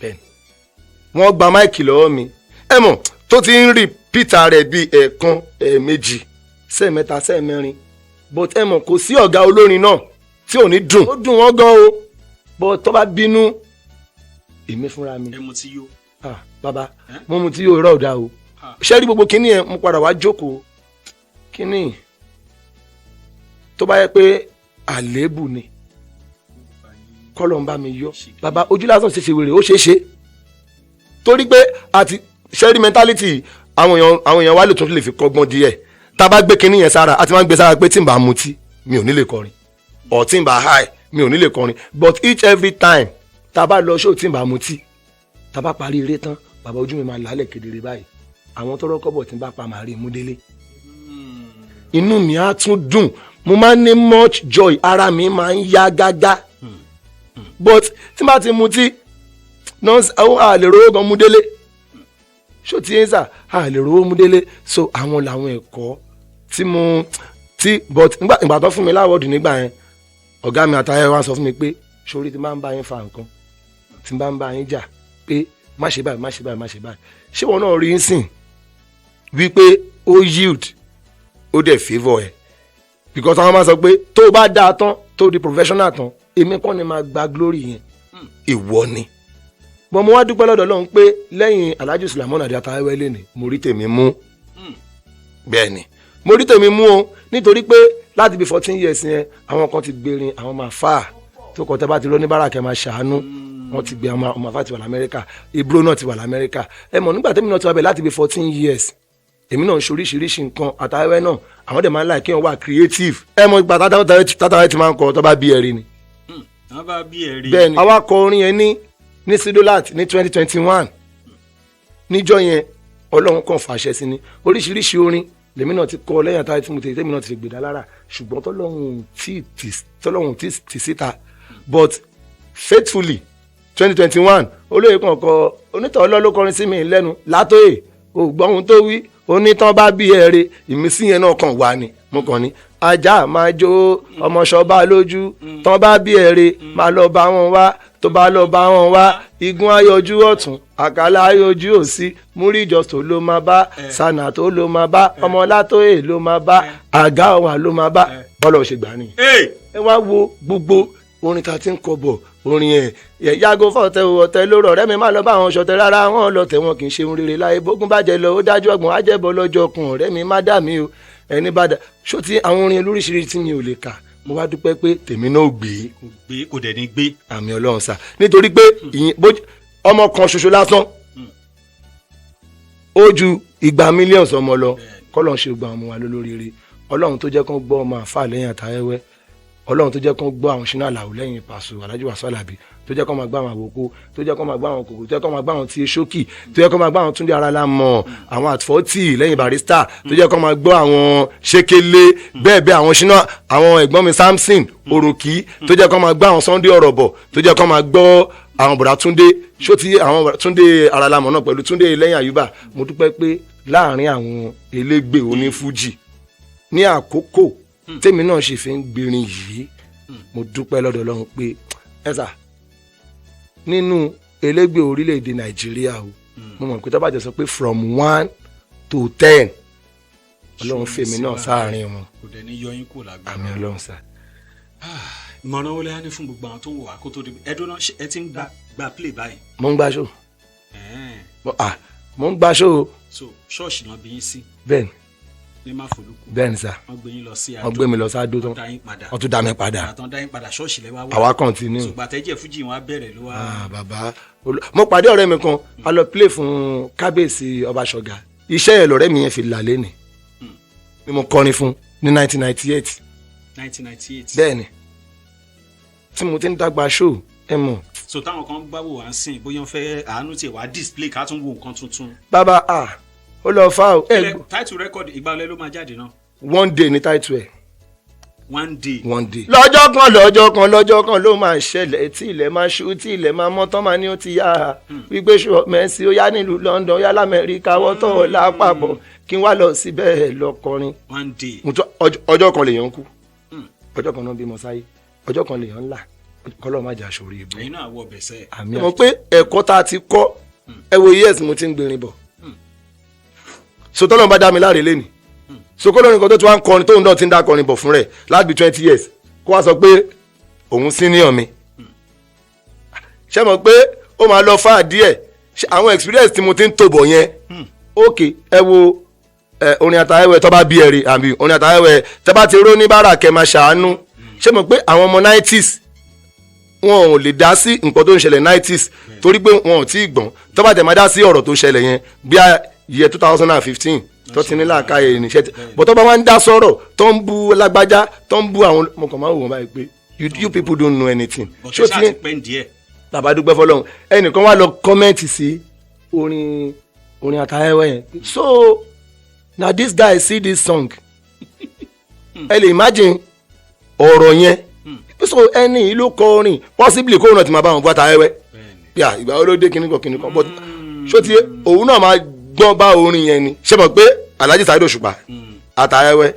Bẹ́ẹ̀ni, wọ́n gba mic lọ́wọ́ mi. Ẹ mọ̀ tó ti ń repeat rẹ̀ bíi ẹ̀ẹ̀kan, ẹ̀ẹ̀mejì, sẹ́ẹ̀mẹ́ta, sẹ́ẹ̀mẹ́rin, but ẹ mọ̀ kò sí ọ̀gá olórin náà tí ò ní dùn. Ó dùn wọ́n gan o, but tó bá bínú, èmi fúnra mi. Ẹ mu tí yó? Ah, bàbá. Eh? Mo mu tí yóò rọ̀ ọ̀dà o. Ah. Ṣé rí gbogbo kínní yẹn, mo padà wá jókòó kínní tó bá yẹ pé àléébù ni, kọ́lọ̀ ń bá mi yọ. Bàbá, ojú lásán ṣe ṣe wèrè, ó ṣeé ṣe torí pé àti ṣẹ́rí mentality àwọn èèyàn, àwọn èèyàn wa lè tún lè fi kọ́gbọ́n díẹ̀. Tá a bá gbé kinní yẹn sára, a ti máa ń gbé sára pé tí n bá mutí, mi ò ní lè kọrin, or tí n bá high, mi ò ní lè kọrin. But each every time tá a bá lọ show, tí n bá mutí, tá a bá parí eré tán, bàbá, ojú mi máa lálẹ̀ kedere báyìí. Àwọn tọrọ kọ́bọ̀ tí n bá pa, màá rí mú délé, inú mi á tún dùn, mo máa ń ní much joy, ara mi máa ń yá gágá. But tí n bá ti mutí, àwọn a lè rówó gan mú délé. Ṣó ti yẹn sà? A lè rówó mú délé. So àwọn làwọn ẹ̀kọ́ tí mo tí, but ìgbà tó fún mi l'award nígbà yẹn, ọ̀gá mi àtàyẹ̀ wá sọ fún mi pé sórí tí n bá ń bá yín fa nǹkan, tí n bá ń bá yín jà pé má ṣe báyìí, má ṣe báyìí, má ṣe báyìí, ṣé wọn náà rí ń sìn wípé ó yield, ó dẹ̀ favour ẹ̀? Because àwọn máa sọ pé tó o bá dáa tán, tó o di professional tán, èmi kọ́ ni máa gba glory yẹn, ìwọ ni. Bọ́n mo wá dúpẹ́ lọ́dọ̀ Ọlọ́run pé lẹ́yìn Alhaji Sulaimon Àdìo Atawẹ́wẹ́ lẹ́ni mo rí tèmi mú. Bẹ́ẹ̀ ni, mo rí tèmi mú o, nítorí pé láti bí 14 years yẹn, àwọn kan ti gbèrin, àwọn máa fà á tó kọ́. Tẹ́ bá ti lọ ní báràkẹ́ máa ṣàánú, wọ́n ti gbé àwọn ọmọ afá ti wà lamẹ́ríkà, Ibro náà ti wà lamẹ́ríkà. Ẹ mọ̀ nígbà tẹ́mi náà ti wà bẹ̀ láti bí 14 years, èmi náà ń ṣe oríṣiríṣi nǹkan. Àtàwẹ́ náà, àwọn dẹ̀ máa ń láì kí wọ́n wà creative. Ẹ mọ̀ ìgbà tátàwẹ́ ti máa ń kọ tó bá bí ẹ̀rí ni. Wọ́n bá bí ẹ̀rí. Bẹ́ẹ̀ ni, àwa kọ orin yẹn ní Sidolat ní 2021. Níjọ́ yẹn, Ọlọ́run kàn fàṣẹ sí ni. Oríṣiríṣi orin lèmi náà ti kọ lẹ́yìn àtàwọn tí mo tètè tèmi náà ti gbèdá lára, ṣùgbọ́n tọ́lọ́hún tí tì síta. But faithfully, 2021, olóyè kan kọ onítọ̀ ọlọ́ ló kọrin sí mi lẹ́nu látòyè ògbọ́n ohun tó wí, onítàn bá bí ẹ̀rẹ̀ ìmísí yẹn náà kàn wá ni. Mo kàn ní ajá máa jó ọmọ ṣọba lójú, tán bá bí ẹ̀rẹ̀ máa lọ bá wọn wá, tó bá lọ bá wọn wá, igun ayọjú ọ̀tún, àkàlà ayọjú òsì, múríjọ tó ló máa bá sànà, tó ló máa bá ọmọlátóyè, ló máa bá àgá ọwà, ló máa bá bọ́lá ò ṣe gbà nìyẹn. Ẹ wá wo gbogbo orin tá a ti ń kọ bọ̀, orin ẹ̀ yẹ yàgò fọ̀tẹ̀ ọ̀tẹ̀ lóró ọ̀rẹ́ mi, má lọ bá àwọn ṣọ̀tẹ̀ rárá, wọn lọ tẹ̀ wọn kì í ṣe ohun rere láyé. Bógún bàjẹ́ lọ, ó dájú ọgbọ̀n ajẹ́bọ lọ́jọ́ kun. Ọ̀rẹ́ mi, má dà mí o, ẹni bá dà ṣó ti àwọn orin lóríṣiríṣi tí mi ò lè kà. Mo wá dúpẹ́ pé tèmi náà ò gbé. Kò gbé, kò dẹ̀ ní gbé. Àmì Ọlọ́run sá, nítorí pé ìyẹn ọmọ kan ṣoṣo lásán, ó ju igba mílíọ̀nù ọmọ lọ. Kọ́lọ́n ṣe gba ọmọ wa lólóríire. Ọlọ́run tó jẹ́ kán gbọ́ ọmọ àfà lẹ́yìn àtàwẹ́wẹ́, Ọlọ́run tó jẹ́ kán gbọ́ àwọn Ṣínà Àlàó lẹ́yìn Pàṣọ Alhaji Wasiu Alabi, tó jẹ́ kán máa gbọ́ àwọn àwòkó, tó jẹ́ kán máa gbọ́ àwọn kòkò, tó jẹ́ kán máa gbọ́ àwọn tí ṣókì, tó jẹ́ kán máa gbọ́ àwọn Túndé Ara la mọ̀, àwọn àtfọ́tì lẹ́yìn Barrister, tó jẹ́ kán máa gbọ́ àwọn Ṣékélé, bẹ́ẹ̀ bẹ́ẹ̀, àwọn Ṣínà, àwọn ẹ̀gbọ́n mi Samson Òròkì, tó jẹ́ kán máa gbọ́ àwọn Sunday Ọ̀rọ̀bọ̀, tó jẹ́ kán máa gbọ́ àwọn bọ̀dá Túndé ṣó ti àwọn Túndé Ara la mọ̀ náà pẹ̀lú Túndé lẹ́yìn Àyùbá. Mo dúpẹ́ pé láàrin àwọn elégbè onífújì ní àkókò tèmi náà ṣe fi ń gbìnrin yìí, mo dúpẹ́ lọ́dọ̀ Ọlọ́run pé ẹ sà nínú elégbè orílẹ̀-èdè Nàìjíríà o, mo mọ̀ pé tó bá jẹ́ sọ pé from 1 to 10, Ọlọ́run fèmí náà sáàrin wọn. Kò dẹ̀ ní yọ yín kúrò lágbára. Àmì Ọlọ́run sà. Ìmọ̀ràn wo lẹ á ní fún gbogbo àwọn tó ń wò wá kó tó di ẹdún náà? Ṣé ẹ ti ń gba play báyìí? Mo ń gbá show. Ẹ̀ẹ́n. Mo ń gbá show. So ṣọ́ọ̀ṣì náà bí yín sí? Bẹ́ẹ̀ni. Ní Máfolúkú? Bẹ́ẹ̀ni sà. Wọ́n gbé yín lọ sí Wọ́n gbé mi lọ sáadó tán. Wọ́n dá yín padà. Wọ́n tún dá mi padà. Àtàn dá yín padà, ṣọ́ọ̀ṣì lẹ wá wá. Àwa continue. Ṣùgbọ́n àtẹ̀jẹ̀ fújì wọn á bẹ̀rẹ̀ ló wá. Ah, bàbá, mo pàdé ọ̀rẹ́ mi kan, a lọ play fún kábíyèsí ọba ṣọ̀gá. Iṣẹ́ yẹn lọ̀rẹ́ mi yẹn fi là lẹ́nì ni mo kọrin fún ní 1998. 1998. Bẹ́ẹ̀ni, tí mo ti ń dàgbà show, ẹ mọ̀. So táwọn kan bá wò wá ń sìn, bóyá wọ́n fẹ́ àánú tiẹ̀ wá display, ká tún wo nǹkan tuntun. Bàbá, ah, ó lọ fa o. Ẹ Title record, ìgbà ọlẹ́ ló máa jáde náà? One Day ní title ẹ̀. One Day. One Day. Lọ́jọ́ kan, lọ́jọ́ kan, lọ́jọ́ kan ló máa ṣẹlẹ̀ tí ilẹ̀ máa ṣú, tí ilẹ̀ máa mọ́ tán, máa ní ó ti yá, wípé ṣù Messi ó yá nílùú London, ó yá lamẹ́ríkà, wọ́tọ̀ lápapọ̀ kí n wá lọ síbẹ̀ lọ kọrin. One Day. Mo tún ọjọ́ kan lèèyàn ń kú, ọjọ́ kan náà bímọ sáyé, ọjọ́ kan lèèyàn ń là, kọ́lọ́ má jà sórí ibú. Ẹ̀yin náà wọ bẹ̀sẹ̀. Àmì mọ̀ pé ẹ̀kọ́ tá a ti kọ́, ẹ wo years mo ti ń gbìnrin bọ̀, so tọ́lọ́run bá dá mi láre lẹ́nìí, so kó lórin kan tó ti wá ń kọrin, tóun náà ti ń dá kọrin bọ̀ fún rẹ̀ láti bí 20 years, kó wá sọ pé òun senior mi, ṣé mọ̀ pé ó máa lọ fáà díẹ̀? Ṣé àwọn experience tí mo ti ń tò bọ̀ yẹn? Ok, ẹ wo ẹ orin àtàwẹ̀wẹ̀ tó bá bí ẹ̀rí àbí orin àtàwẹ̀wẹ̀ tẹ́ bá ti ró ní bára kẹ́ máa ṣàánú. Ṣé mọ̀ pé àwọn ọmọ 90s, wọn ò lè dá sí nǹkan tó ń ṣẹlẹ̀ 90s, torí pé wọn ò tí ì gbọ́n. Tó bá tẹ̀ máa dá sí ọ̀rọ̀ tó ṣẹlẹ̀ yẹn bí a year 2015 tó ti ní làákàyè níṣẹ́ tí bọ́, tó bá wá ń dá sọ̀rọ̀, tó ń bú lágbájá, tó ń bú àwọn, mo kàn máa ń wò wọ́n báyìí pé you people don't know anything. But Ṣé o ṣé ti ti pẹ́ ń díẹ̀? Bàbá, dúpẹ́ fọlọ́run. Ẹnìkan wá lọ comment sí orin àtàwẹ́wẹ́ yẹn, "So na this guy see this song." Ẹ lè imagine ọ̀rọ̀ yẹn. So ẹni yìí ló kọ orin, possibly kóun náà ti máa bá wọn bú àtàwẹ́wẹ́ yà, ìgbà wo ló dé, kíní kan kíní kan, but ṣó ti òun náà máa gbọ́n bá orin yẹn ni? Ṣé mọ̀ pé Alhaji Saheed Òṣùpá, àtàwẹ́wẹ́,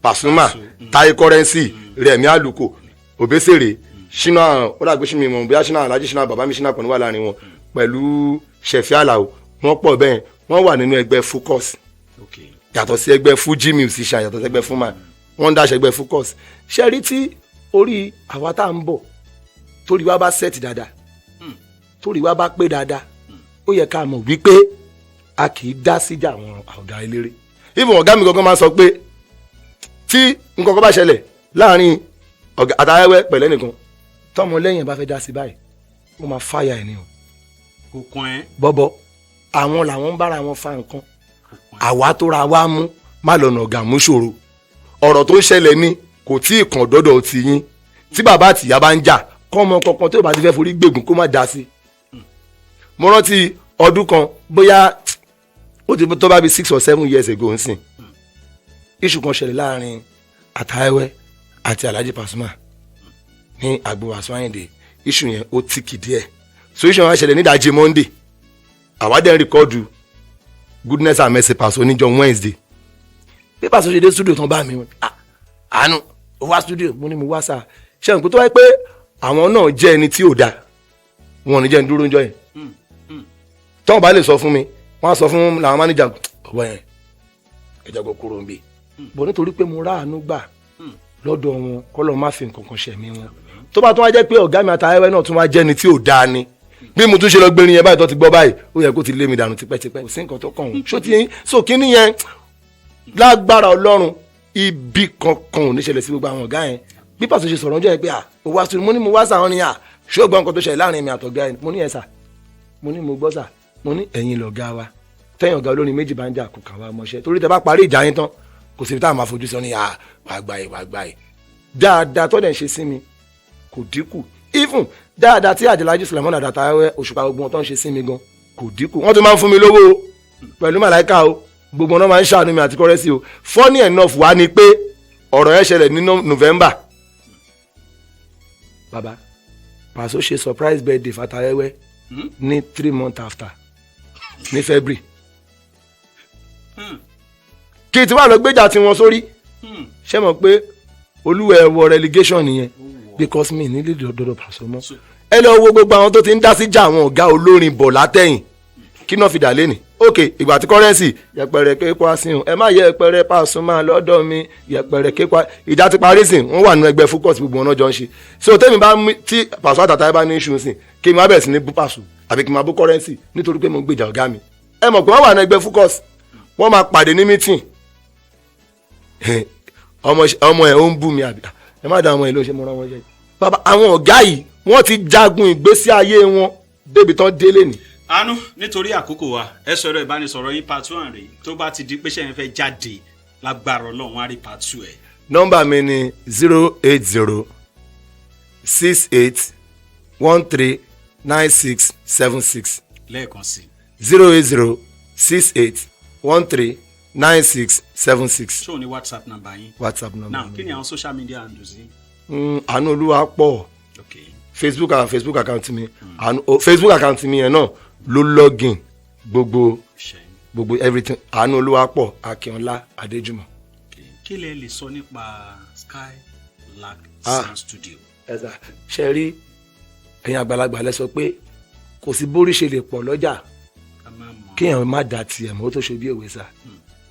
Pasuma, Taye Currency, Rẹ̀mí Àlùkò, Òbésèré, Ṣínà, ó dàgbé ṣínà ìmọ̀ bóyá Ṣínà, Alhaji Ṣínà, bàbá mi Ṣínà kan wà láàrin wọn pẹ̀lú Ṣẹ̀fí Àlàó. Wọ́n pọ̀ bẹ́ẹ̀, wọ́n wà nínú ẹgbẹ́ Focus, yàtọ̀ sí ẹgbẹ́ Fuji musician, yàtọ̀ sí ẹgbẹ́ Fuma, wọ́n ń dáṣẹ́ ẹgbẹ́ Focus. Ṣe rí tí orí àwa tá à ń bọ̀, torí wa bá set dáadáa, torí wa bá pé dáadáa, ó yẹ ká mọ̀ wípé a kì í dá síjà àwọn ọ̀gá eléré. Even ọ̀gá mi gangan máa sọ pé tí nǹkan kan bá ṣẹlẹ̀ láàrin ọ̀gá àtàwẹ́wẹ́ pẹ̀lẹ́ nìkan, tọmọ lẹ́yìn bá fẹ́ dá sí báyìí, ó máa fàyà ẹ̀ ní o. Kò kàn ẹ́. Bọ́bọ́, àwọn làwọn ń bára wọn fa nǹkan, àwa tó ra wa mú má lọ́nà ọ̀gá mú ṣòro. Ọ̀rọ̀ tó ń ṣẹlẹ̀ ni kò tí ì kàn dọ́dọ̀ ti yín. Tí bàbá àtìyá bá ń jà, kọ́mọ kankan tó bá ti fẹ́ forí gbègùn, kó má dá sí. Mo rántí ọdún kan, bóyá ó ti tó bá bí 6 or 7 years ago nsìn, issue kan ṣẹlẹ̀ láàrin Àtàwẹ́wẹ́ àti Alhaji Pasuma ní àgbo Wasiu Ayinde. Issue yẹn, ó tíkì díẹ̀. So issue yẹn wá ṣẹlẹ̀ nídàájí Monday, àwa dẹ̀ ń record Goodness and Mercy Paso níjọ́ Wednesday. Bí Paso ṣe dé studio tán bá mi, wọn, "Ah, Àánú, ó wá studio?" Mo ní mo wá sáà. Ṣé nǹkan tó wáyé pé àwọn náà jẹ́ ẹni tí ò dáa, wọn ò ní jẹ́ ń dúró ńjọ́ yẹn. Tọ́wọ́n bá lè sọ fún mi, wọ́n á sọ fún làwọn mánéjà ọ̀bọ yẹn, ẹ jẹ́ kó kúrò ń bì bọ̀, nítorí pé mo ráàánú gbà lọ́dọ̀ wọn, kọ́lọ́ má fi nǹkan kan ṣẹ̀mí wọn. Tó bá tún wá jẹ́ pé ọ̀gá mi àtàwẹ́wẹ́ náà tún wá jẹ́ ni tí ò dáa ni, bí mo tún ṣe lọ gbérin yẹn báyìí, tó ti gbọ́ báyìí, ó yẹ kó ti lé mi dànù tipẹ́tipẹ́. Kò sí nǹkan tó kàn wọ́n. Ṣó ti yín? So kíní yẹn, lágbára Ọlọ́run, ibi kankan ò ní ṣẹlẹ̀ sí gbogbo àwọn ọ̀gá yẹn. Bí Pàṣẹ ṣe sọ̀rọ̀ ọjọ́ yẹn pé à ó wá sùn, mo ní mo wá sàwọn ni à ṣé ó gbọ́ nǹkan tó ṣẹlẹ̀ láàrin mi àtọ̀gá yẹn? Mo ní ẹ̀ sà, mo ní mo gbọ́ sà. Mo ní ẹ̀yin lọ̀gá wa. Tẹ́yìn ọ̀gá olórin méjì bá ń jà, kò kà wá mọ́ṣẹ́, torí tẹ bá parí ìjà yín tán, kò síbi táwọn máa fojú sọ ní à wàá gbà yìí, wàá gbà yìí. Dáadáa tó dẹ̀ ń ṣe sí mi kò dínkù. Even dáadáa tí Àjàlájì Sùlẹ̀mọ́nà Àdàtàwẹ́, Òṣùpá, gbogbo wọn tó ń ṣe sí mi gan kò dínkù. Wọ́n tún máa ń fún mi lówó o pẹ̀lú Màláìka o. Gbogbo wọn máa ń ṣàánú mi àti Currency o. Funny enough wá ni pé ọ̀rọ̀ yẹn ṣẹlẹ̀ ní November. Bàbá, Pàṣọ ṣe surprise birthday fàtàwẹ́wẹ́ ní 3 months after, ní February. Kí tí wàá lọ gbéjà tiwọn sórí, ṣé mọ̀ pé olúwẹ̀ wọ relegation nìyẹn? Because mi nílé dọ̀dọ̀ Pàṣọ mọ́. Ẹ lọ wo gbogbo àwọn tó ti ń dá síjà àwọn ọ̀gá olórin bọ̀ látẹ̀yìn, kí náà fi dà lé ní. Ok, ìgbà tí Currency yẹpẹrẹ kékwá sí ẹ má yẹpẹrẹ Pasuma lọ́dọ̀ mi, yẹpẹrẹ kékwá, ìjà ti parí sìn, wọ́n wà nínú ẹgbẹ́ Focus, gbogbo wọn náà jọ ń ṣe. So tẹ́mi bá mú tí Pàṣọ àtàtà bá ní iṣu sìn, kí n má bẹ̀rẹ̀ sí ní bú Pàṣọ àbí kí n má bú Currency nítorí pé mo gbèjà ọ̀gá mi? Ẹ mọ̀ pé wọ́n wà nínú ẹgbẹ́ Focus, wọ́n máa pàdé ní meeting. Ọmọ ẹ̀ ó ń bú mi, àbí ẹ má dá ọmọ ẹ̀ ló ṣe mo rán wọn jẹ. Bàbá, àwọn ọ̀gá yìí, wọ́n ti jagun ìgbésí ayé wọn débi tán délé ni. Àánú, nítorí àkókò wa, ẹ sọ̀rọ̀ ìbánisọ̀rọ̀ yín, part one rèé. Tó bá ti di pé ṣẹ́yìn fẹ́ jáde, lágbára Ọlọ́run, á rí part two ẹ̀. Nọ́mbà mi ni 0806813 9676. Lẹ́ẹ̀kan sí. 080 68 13 9676. Ṣé o ní WhatsApp number yín? WhatsApp number Now, mi. kí ni àwọn social media handles yín? Àánú Olúwa pọ̀. Facebook and Facebook account mi, Àánú, oh, Facebook account mi yẹn náà ló login gbogbo Ṣe gbogbo everything, Àánú Olúwa pọ̀ Akínọlá Adéjùmọ̀. Okay. Kí lẹ lè sọ nípa Skylark Ah. Sound Studio? Ẹ̀sà ṣe rí, ẹ̀yin àgbàlagbà lẹ sọ pé kò sí bórí ṣe lè pọ̀ lọ́jà Ká má mọ̀. kéèyàn má da tiẹ̀ mọ́, ó tó ṣe bí òwe sá.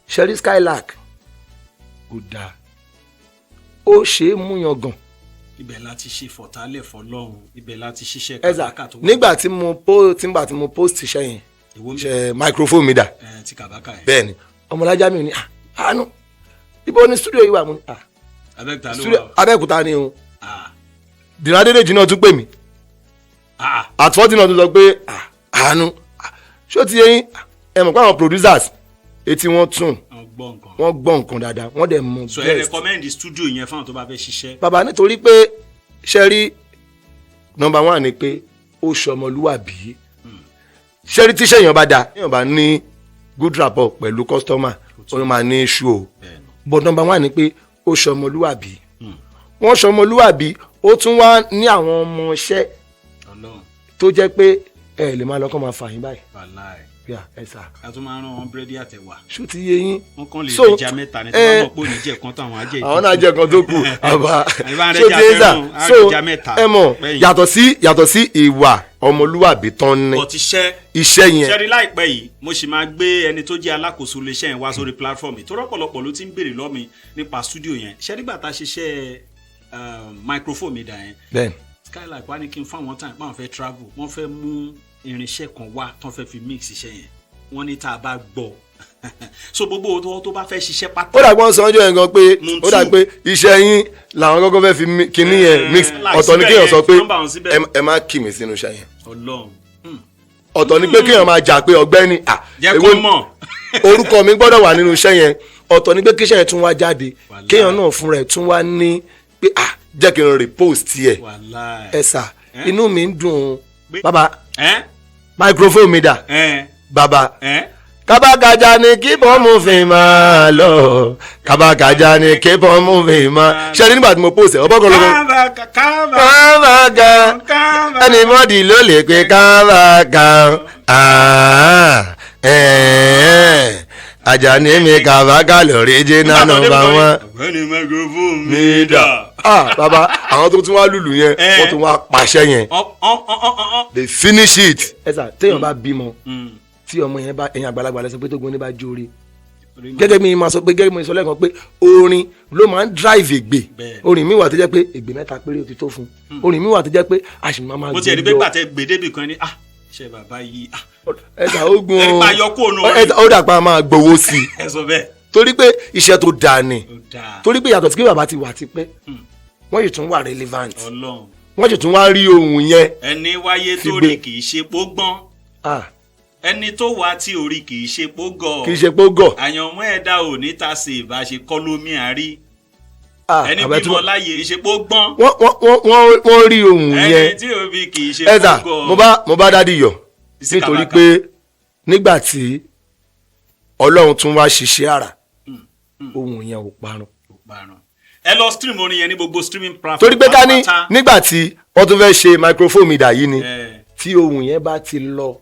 Ṣe rí Skylark, ó dáa, ó ṣe é múyangàn. Ibẹ̀ láti ṣe fọ̀tálẹ̀ fọlọ́run, ibẹ̀ láti ṣiṣẹ́ Ẹ̀sà kàbákà tó wà. Nígbà tí mo post iṣẹ́ yẹn, Èwo ń ṣe microphone mi dà? Ẹ ti kàbákà yẹn. Bẹ́ẹ̀ ni, ọmọlájà mi ò ní, "Ah, Àánú, ibo ni studio yìí wà?" Mo ní, "Ah, Abẹ́òkúta ló studio wà o. Abẹ́òkúta ni o." Ah. Dìnnà Adédèjì náà tún pè mí. Ah. Àtúwọ́tì náà tún sọ pé, "Ah, Àánú, ah, ṣó ti yé yín?" Ẹ mọ̀ pé àwọn producers, etí wọn tún Wọ́n gbọ́ nǹkan. Wọ́n gbọ́ nǹkan dáadáa, wọ́n dẹ̀ mọ So ẹ best. recommend studio yẹn fáwọn tó bá fẹ́ ṣiṣẹ́? Bàbá, nítorí pé ṣe rí, number one ni pé ó ṣọmọlúwàbí. Ṣe rí, tíṣẹ́ èèyàn bá da, èèyàn bá ní good rapport pẹ̀lú customer, ó máa ní issue o. But number one ni pé ó ṣọmọlúwàbí, wọ́n ṣọmọlúwàbí, ó tún wá ní àwọn ọmọọṣẹ́ Ọlọ́run. tó jẹ́ pé ẹ lè máa lọ kọ́ máa fà yín báyìí. Wàláì. Yà ẹ sà. A tún máa ń rán wọn búrẹ́dì àtẹ̀wà. Ṣó ti yé yín? Wọ́n kàn lè So, rẹja mẹ́ta ní tí wọ́n mọ̀ pé òní jẹ́ kan táwọn á jẹ́. Àwọn náà jẹ́ kan tó kù àbá. Àbá ṣó ti yé sà? rẹja So rẹja mẹ́ta. ẹ mọ̀, Lẹ́yìn. yàtọ̀ sí ìwà ọmọlúwàbí tán ní But iṣẹ́ iṣẹ́ yẹn. Ṣẹ́rí, láìpẹ́ yìí mo sì máa gbé ẹni tó jẹ́ alákòóso iléeṣẹ́ yẹn wá sórí platform yìí, tó rọ́pọ̀lọpọ̀ ló ti ń béèrè lọ́mi nípa studio yẹn. Ṣẹ́rí, gbà tá a ṣiṣẹ́ microphone mi dà yẹn, Bẹ́ẹ̀. Skylark wá ní kí n fáwọn time, báwọn fẹ́ travel, wọ́n fẹ́ mú irinṣẹ́ kan wá tán fẹ́ fi mix iṣẹ́ yẹn. Wọ́n ní tá a bá gbọ́, so gbogbo tó bá fẹ́ ṣiṣẹ́ pátá. Ó dàgbọ́n sọ ọjọ́ yẹn gan pé Muntu. ó dà pé iṣẹ́ yín làwọn kọ́kọ́ fẹ́ fi kinní yẹn mix. Láì Ọ̀tọ̀ ni síbẹ̀ kéèyàn yẹn, sọ pé nọ́mbà wọn síbẹ̀. Ẹ má kì mí sínú iṣẹ́ yẹn. Ọlọ́run. Ọ̀tọ̀ ni pé kéèyàn máa jà pé ọ̀gbẹ́ni, ah, Jẹ́ èwo kó mọ̀. Orúkọ mi gbọ́dọ̀ wà nínú iṣẹ́ yẹn. Ọ̀tọ̀ ni pé kíṣẹ́ yẹn tún wá jáde, Wàláì. kéèyàn náà fúnra ẹ̀ tún wá ní pé, ah, jẹ́ kí n repost ẹ̀. Wàláì. Ẹ sà, inú mi ń dùn. Pé- Bàbá, ẹ́ microphone mi dà? Ẹ́. Bàbá, Ẹ́. kábàkájà ni keep on moving máa lọ, kábàkájà ni keep on moving máa ṣe ní. Nígbà tí mo post ẹ, ọbọ̀ kan ló kọ́. Kábà kábà. Kábàkà. Kábà. Anybody ló lè pe kábàkà. Àjàní mi, kàbákà lórí jìnnà number one. Ọ̀gbẹ́ni, microphone mi dà? Ah, bàbá, àwọn tó tún wá lùlù yẹn, Eh. wọ́n tún wá pàṣẹ yẹn. Ọ̀ ọ̀ ọ̀ ọ̀ ọ̀. They finish it. Ẹ sà, téèyàn bá bímọ, tí ọmọ yẹn bá, ẹ̀yin àgbàlagbà lẹ sọ pé tó gbóni bá jóore, gẹ́gẹ́ bí ma sọ pé, gẹ́gẹ́ bí mo sọ lẹ́ẹ̀kan pé orin ló máa ń drive ègbè. Orin mi wà tó jẹ́ pé ègbè mẹ́ta péré ó ti tó fún. Orin mi wà tó jẹ́ pé a sì máa máa Mo ti ẹ̀ rí pé gbàtẹ́ gbèdébì kan ní, ah, ṣe bàbá yìí, ah. Ẹ sà, ogun. Ẹ pa yọ kúrò nù. Ẹ sà, ó dà pa máa gbowó sí i. Ẹ sọ bẹ́ẹ̀. Torí pé iṣẹ́ tó dáa ni. Ó dáa. Torí pé yàtọ̀ sí pé bàbá ti wà tipẹ́, wọ́n yìí tún wà relevant. Ọlọ́run. Wọ́n sì tún wá rí ohun yẹn. Ẹni wáyé Fi tó gbé. rí kì í ṣe pó gbọ́n. Ah. Ẹni tó wá tí orí kì í ṣe pó gọ̀. Kì í ṣe pé ó gọ̀. Àyànmọ́ ẹ̀dá ò ní ta sí ìbáṣe kọ́ lómi àárí. Ah, Ẹni àbẹ̀ bímọ láyé kì í ṣe pó gbọ́n. Wọ́n wọ́n rí ohun Ẹni yẹn. tí òbí kì í ṣe Ẹ pó sà, gọ̀. mo bá daddy yọ̀ Sí nítorí kàbàkà. pé nígbà tí Ọlọ́run tún wá ṣiṣẹ́ àrà, ohun yẹn ò parun. Kò parun. Ẹ lọ stream orin yẹn ní gbogbo streaming platform Torí pé ká ní pátápátá. nígbà tí wọ́n tún fẹ́ ṣe microphone mi dà yìí ni, tí ohun yẹn bá ti lọ,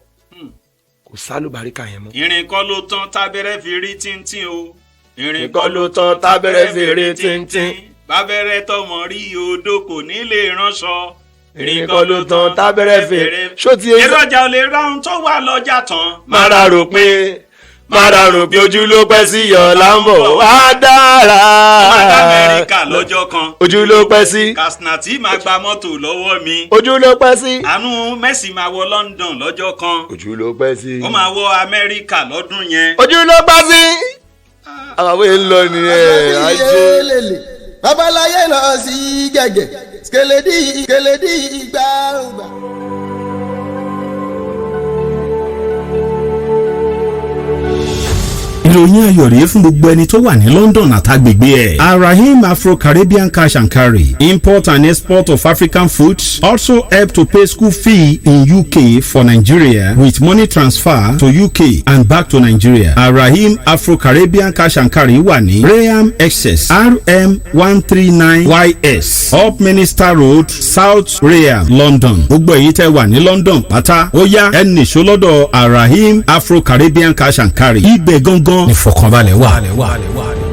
kò sálùbáríkà yẹn mọ́. Ìrìn kọ́ ló tán tábẹ́rẹ́ fi rí tíntín o. Ìrìn kọ́ ló tán tábẹ́rẹ́ fi rí tíntín. Bábẹ́rẹ́ tọmọ rí odò kò ní lè ránṣọ. Ìrìn kọ́ ló tán tábẹ́rẹ́ fi ṣó ti yé? Èròjà ò lè ra ohun tó wà lọ́jà tán. Mara rò pé ojú ló pẹ́ sí yọ̀ láǹbọ̀ wá dára. Amẹ́ríkà lọ́jọ́ kan. Ojú ló pẹ́ sí. Kasnati máa gba mọ́tò lọ́wọ́ mi. Ojú ló pẹ́ sí. Àánú Messi máa wọ London lọ́jọ́ kan. Ojú ló pẹ́ sí. Ó máa wọ Amẹ́ríkà lọ́dún yẹn. Ojú ló pẹ́ sí. Àwọn àwọn èèyàn ń lọ nìyẹn ajé. Lele babaláyé lọ sí gẹ̀gẹ̀ skeledi skeledi gbàngbà. Ìròyìn ayọ̀ rèé fún gbogbo ẹni tó wà ní London àtàgbègbè ẹ̀. Arahim Afro-Caribbean Cash and Carry, import and export of African foods, also help to pay school fee in UK for Nigeria with money transfer to UK and back to Nigeria. Arahim Afro-Caribbean Cash and Carry wà ní Rainham, Essex, RM139 YS, Upminster Road, South Rainham, London. Gbogbo èyí tẹ́ wà ní London pátá, ó yá, ẹ nìṣó lọ́dọ̀ Arahim Afro-Caribbean Cash and Carry. Ibẹ̀ gangan ìfọ̀kànbalẹ̀ wà.